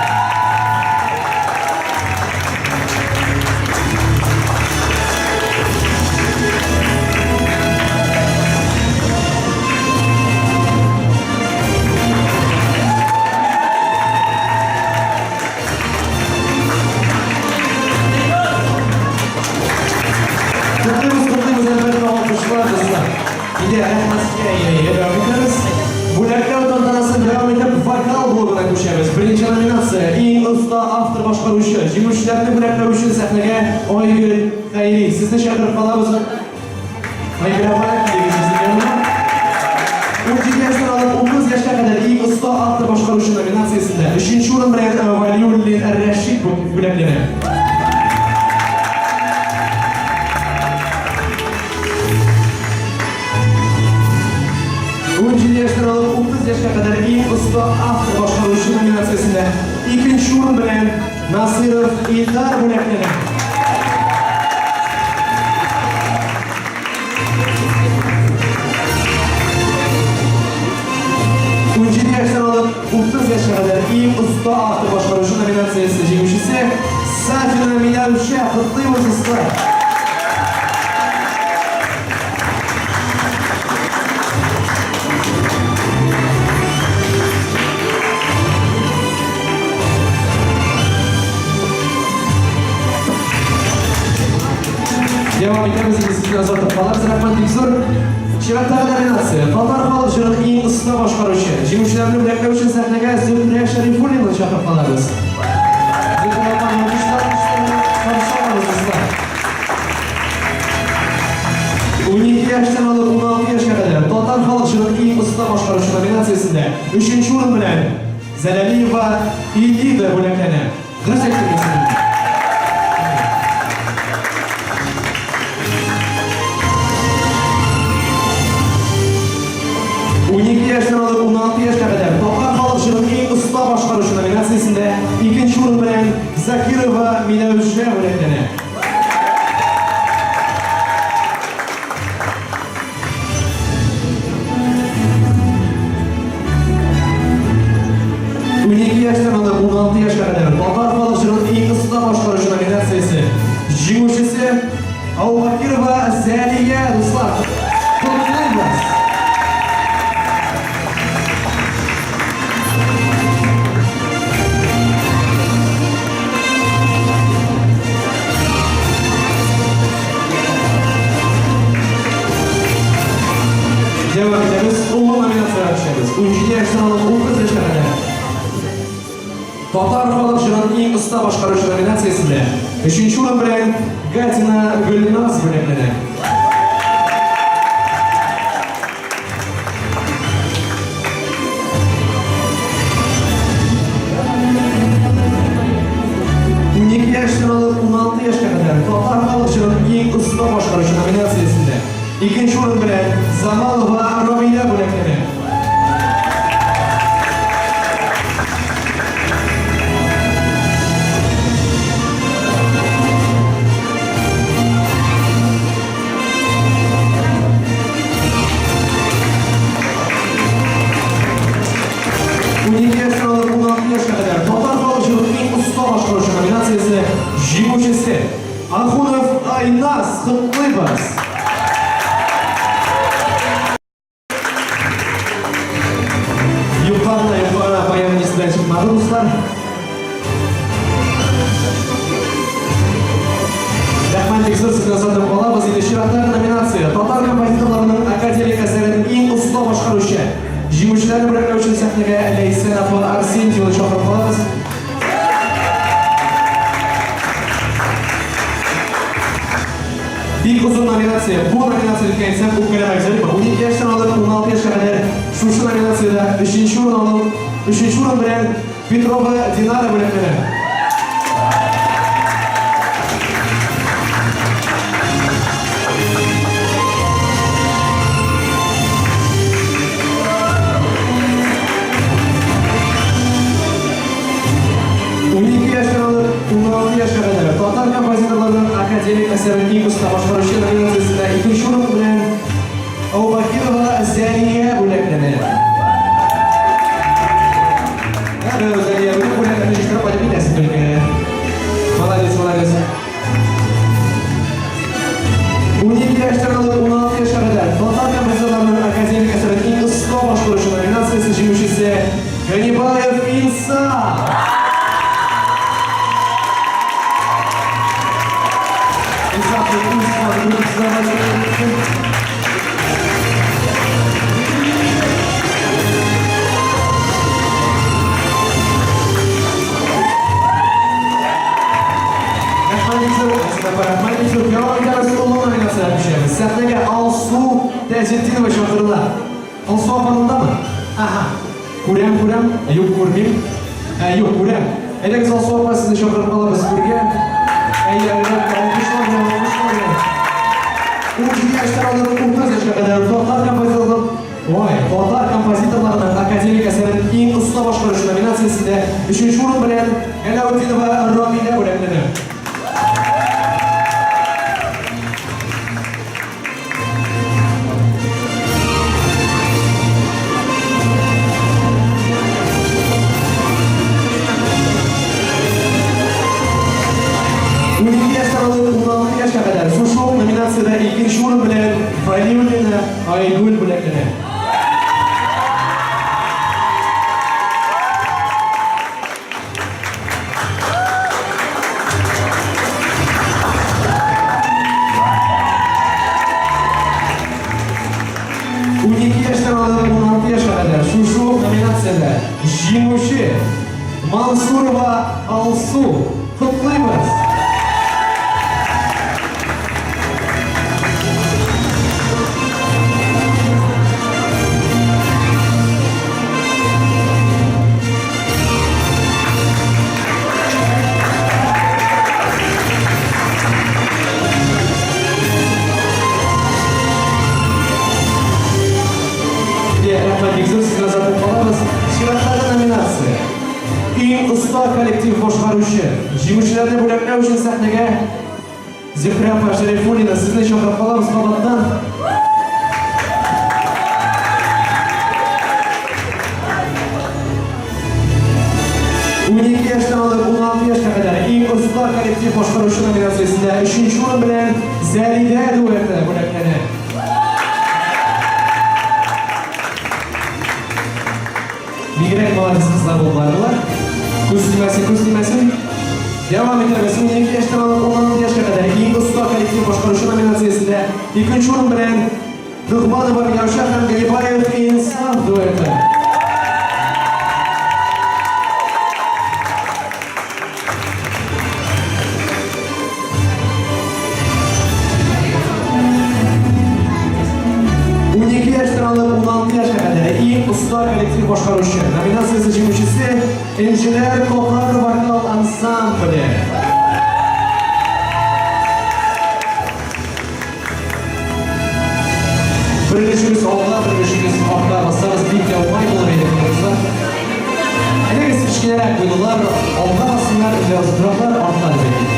Speaker 1: Котлыйбыз, котлыйбыз, әлбәттә, алкышлар, дуслар. Инде рәхмәт сезгә, әйе, дәвам итәбез. Бүләкләү тантанасын дәвам итеп, вокал блогына күчәбез. Беренче номинация, иң оста автор башкаручы. Җиңүчеләрне бүләкләү өчен сәхнәгә Айгөл Хәйри. Сезне чакырып калабыз. Айгөл апа, килегез безнең янга. 17 яшьтән алып 30 яшькә кадәр иң оста автор башкаручы номинациясендә өченче урын белән Валиуллин Рәшит бүләкләнә. 17 яшьтән алып 30 яшькә кадәр иң оста автор башкаручы номинациясендә икенче урын белән Насыйров Илдар бүләкләнә. 17 яшьтән алып 30 яшькә кадәр иң оста автор башкаручы номинациясе җиңүчесе Сафина Миләүшә. Котлыйбыз, дуслар! Дәвам итәбез, инде сезне озатып калабыз. Рәхмәт бик зур. Чираттагы номинация. Татар халык җырын иң оста башкаручы. Җиңүчеләрне бүләкләү өчен сәхнәгә Зөһрә Шәрифуллина чакырып калабыз. Зөһрә апа, алкышлар каршы алабыз, дуслар. 12 яшьтән алып 16 яшькә кадәр татар халык җырын иң оста башкаручы номинациясендә өченче урын белән Зәләлиева Илида бүләкләнә. Дөрес әйттем исемен. 12 яшьтән алып 16 яшькә кадәр татар халык җырын иң оста башкаручы номинациясендә икенче урын белән Закирова Миләүшә бүләкләнә. 12 яшьтән алып 16 яшькә кадәр татар халык җырын иң оста башкаручы номинациясе җиңүчесе Аубакирова Зәлия, дуслар. Котлыйбыз! Дәвам итәбез. Олы номинациягә төшәбез. 17 яшьтән алып 30 яшькә кадәр. Татар халык җырын иң оста башкаручы номинациясендә өченче урын белән Гатина Гөлназ бүләкләнә. 12 яшьтән алып 16 яшькә кадәр татар халык җырын иң оста башкаручы номинациясендә икенче урын белән Замалова Рамилә бүләкләнә. 12 яшьтән алып 16 яшькә кадәр татар халык җырын иң оста башкаручы номинациясе җиңүчесе Ахунов Айназ, котлыйбыз! Юкка гына, юкка гына баян исеннән чыкмады, дуслар. Рәхмәт бик зур, сезне озатып калабыз. Инде чираттагы номинация. Татар композиторларының академик әсәрен иң оста башкаручы. Җиңүчеләрне бүләкләү өчен сәхнәгә Ләйсән апа Арсентьеваны чакырып калабыз. Бик озын номинация. Бу номинация дип әйтсәм, үпкәләмәгез, әле 12 яшьтән алып 16 яшькә кадәр шушы номинациядә өченче урын алып, өченче урын белән Петрова Динара бүләкләнә. академик әсәрен иң оста башкаручы номинациясендә икенче урын белән Аубакирова Зәлия бүләкләнә. Әбе, Зәлия, бүген бүләкләрне җыештырып кайтып китәсең түлке. Молодец, молодец. 12 яшьтән алып 16 яшькә кадәр татар композиторларының академик әсәрен иң оста башкаручы номинациясе җиңүчесе Ганибаев Инсаф. Инсаф үз Сәхнәгә Алсу Тәҗетдинова чакырыла. Алсу апа мондамы? Аһа. Күрәм, күрәм. Юк, күрмим. Ә, юк, күрәм. Әйдәгез, Алсу апа, сезне чакырып калабыз түргә. Әйе, әлбәттә, алкышлар белән, алкышлар белән. 17 яшьтән алып 30 яшькә кадәр татар композиторлар Ой, татар композиторларының академик әсәрен иң оста башкаручы номинациясендә өченче урын белән Галәүтдинова Рамилә бүләкләнә. Яшькә кадәр шушы ук номинациядә икенче урын белән Валиуллина Айгөл бүләкләнә. 12 яшьтән алып 16 яшькә кадәр шушы ук номинациядә җиңүче Мансурова Алсу. Котлыйбыз! Рәхмәт бик зур, сезне озатып калабыз. Чираттагы номинация. Иң оста коллектив башкаручы. Җиңүчеләрне бүләкләү өчен сәхнәгә Зөһрә апа Шәрифуллина, сезне чакырып калабыз кабаттан. 12 яшьтән алып 16 яшькә кадәр иң оста коллектив башкаручы номинациясендә өченче урын белән Зәлидә дуэты бүләкләнә. Бигрәк молодец кызлар булдылар болар. Күз тимәсен, күз тимәсен. Дәвам итәбез. 12 яшьтән алып 16 яшькә кадәр иң оста коллектив башкаручы номинациясендә икенче урын белән Ногманова Миләүшә һәм Галибаев Инсаф дуэты. 12 яшьтән алып 16 яшькә кадәр иң оста коллектив башкаручы номинациясе җиңүчесе Энҗеләр татар вокал ансамбле. Бер өлешегез алга, бер өлешегез артка бассагыз бик тә уңай булыр иде, дуслар. Әйдәгез, кечкенәрәк буйлылар алга бассыннар, үзләре озынраклар артка дип әйтик.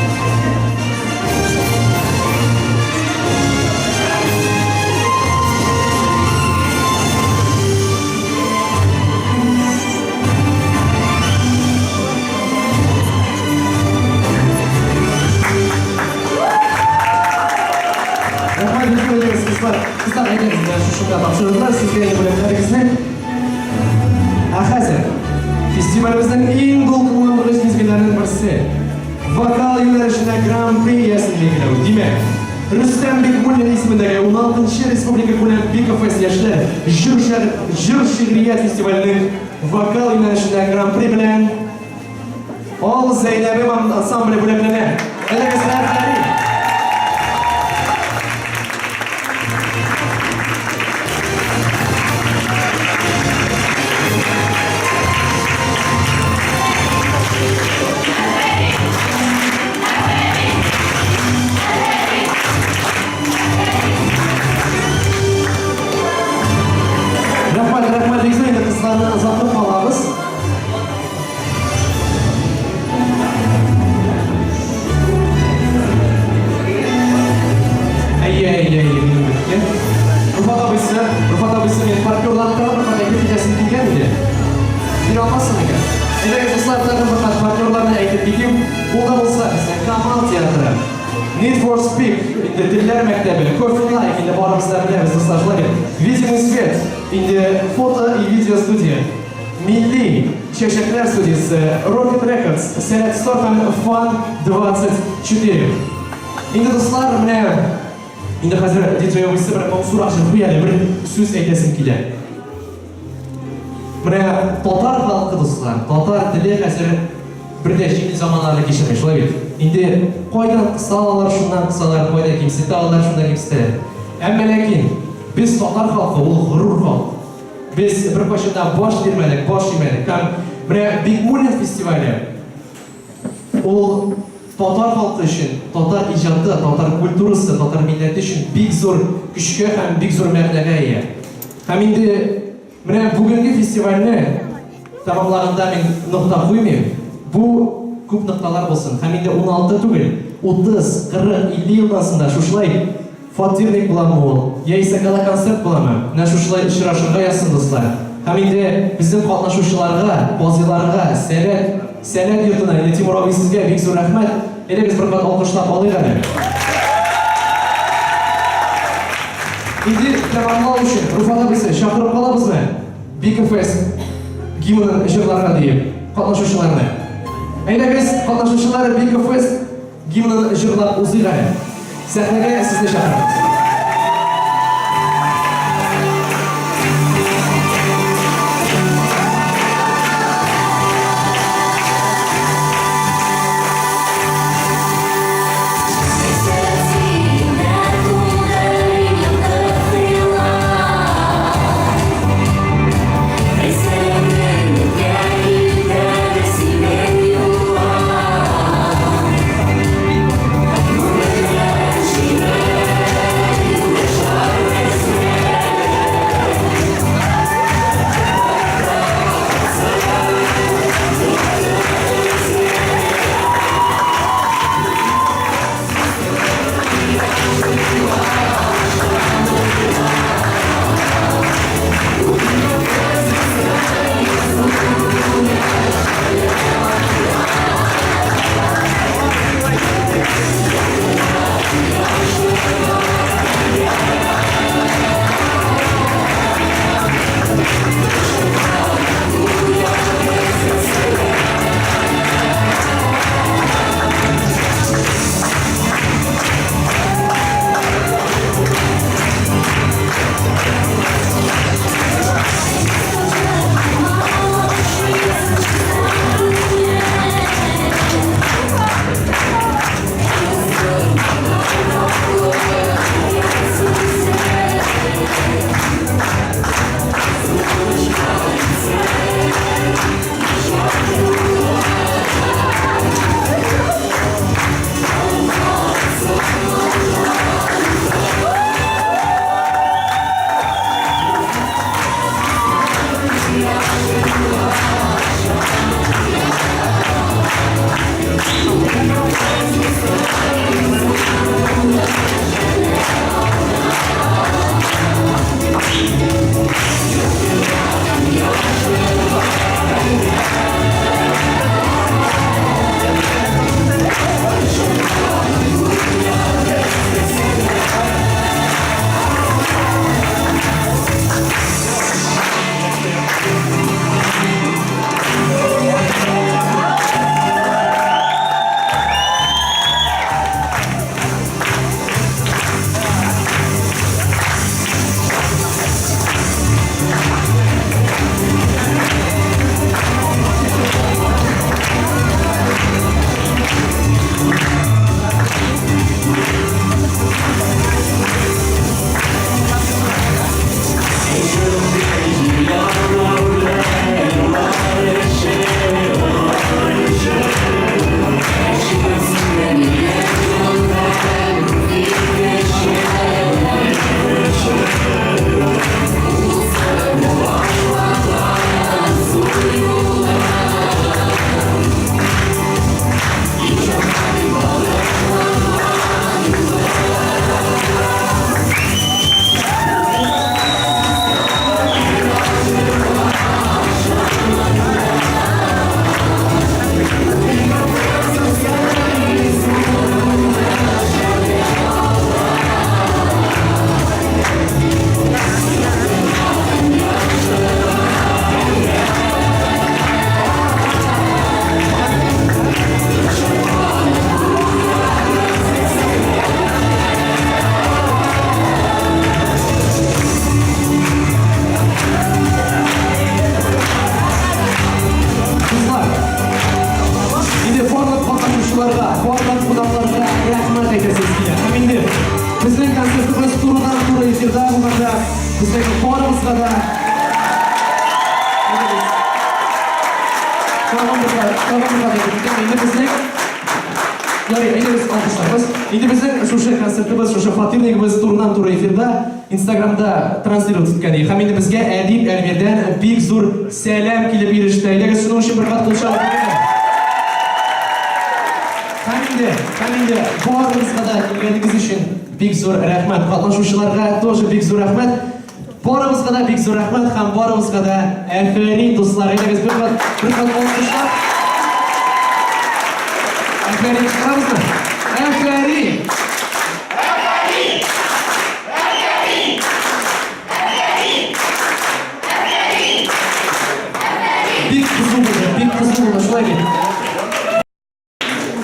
Speaker 1: Рәхмәт бик күп кызлар. Кызлар, әйдәгез, менә шушында тапшырдылар сезгә бүләкләрегезне. Ә хәзер фестивалебезнең иң дулкынландыргыч мизгелләренең берсе. Вокал юнәлешендә гран-при иясен билгеләү. Димәк, Рөстәм Бикмуллин исемендәге 16-нчы республика күләм Бикофест яшьләр җыр җыр шигърият фестиваленең вокал юнәлешендә гран-при белән Ал Зәйнәбем ансамбле бүләкләнә. Әйдәгез, афәрин! Рәхмәт, рәхмәт, бик зур инде кызларны озатып калабыз. Ул да булса безнең Камал театры. Need for Speed, инде телләр мәктәбе, Coffee Like, инде барыбыз да беләбез, дуслар, шулай бит. Видимый свет, инде фото и видео студия. Милли чәчәкләр студиясе, Rocket Records, Сәләт Стор һәм Фан 24. Инде дуслар, менә инде хәзер диджей абыйсы бер моңсурак җыр куя әле, бер сүз әйтәсем килә. Менә татар халкы, дуслар, татар теле хәзер бер дә җиңел заманнарны кичерми, шулай бит? Инде кайдан кыса алалар, шуннан кысалар, кайда кимсетә алалар, шунда кимсетәләр. Әмма ләкин без татар халкы, ул горур халык. Без беркайчан да баш бирмәдек, баш имәдек. Һәм менә Бикмуллин фестивале ул татар халкы өчен, татар иҗаты, татар культурасы, татар милләте өчен бик зур көчкә һәм бик зур мәгънәгә ия. Һәм инде менә бүгенге фестивальне тәмамлаганда мин нокта куймыйм. Бу күп нокталар булсын. Һәм инде 16 түгел, 30, 40, 50 елдан соң да шушылай фатирник буламы ул, яисә гала-концерт буламы, менә шушылай очрашырга язсын, дуслар. Һәм инде безнең катнашучыларга, казыйларга, Сәләт, Сәләт йортына, инде Тимур абый сезгә бик зур рәхмәт. Әйдәгез бер кат алкышлап алыйк әле. Инде тәмамлау өчен Руфат абыйсы чакырып калабызмы? Биков Фест гимнын җырларга диеп катнашучыларны. Әйдәгез, катнашучылар Биков Фест гимнын җырлап узыйк әле. Сәхнәгә сезне чакырабыз. Дуслар, тагын бер кат әйтеп китәм, инде безнең Ярый, әйдәгез алкышларбыз. Инде безнең шушы концертыбыз, шушы фатирнигыбыз турыдан-туры эфирда Инстаграмда транслировать иткән иде. Һәм инде безгә Әдип Әлмирдән бик зур сәлам килеп иреште. Әйдәгез шуның өчен бер кат кул чабып куйыйк. Һәм инде, һәм инде барыгызга да килгәнегез өчен бик зур рәхмәт. Катнашучыларга тоже бик зур рәхмәт. Барыгызга да бик зур рәхмәт һәм барыгызга да әфәрин, дуслар. Әйдәгез бер кат, бер кат алкышлап. Әфәрин чыгарабызмы? Әфәрин! Бик кызу булды, бик кызу булды, шулай бит.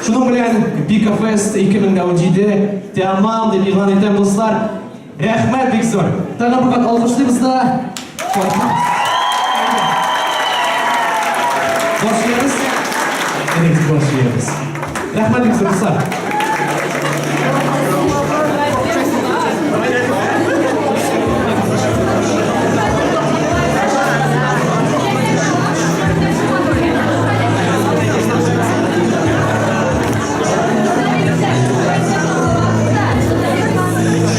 Speaker 1: Шуның белән Бика Фест 2017 тәмам дип игълан итәм, дуслар. Рәхмәт бик зур. Тагын бер кат алкышлыйбыз да. Баш иябез. Әйдәгез, баш иябез. Рәхмәт бик зур, дуслар.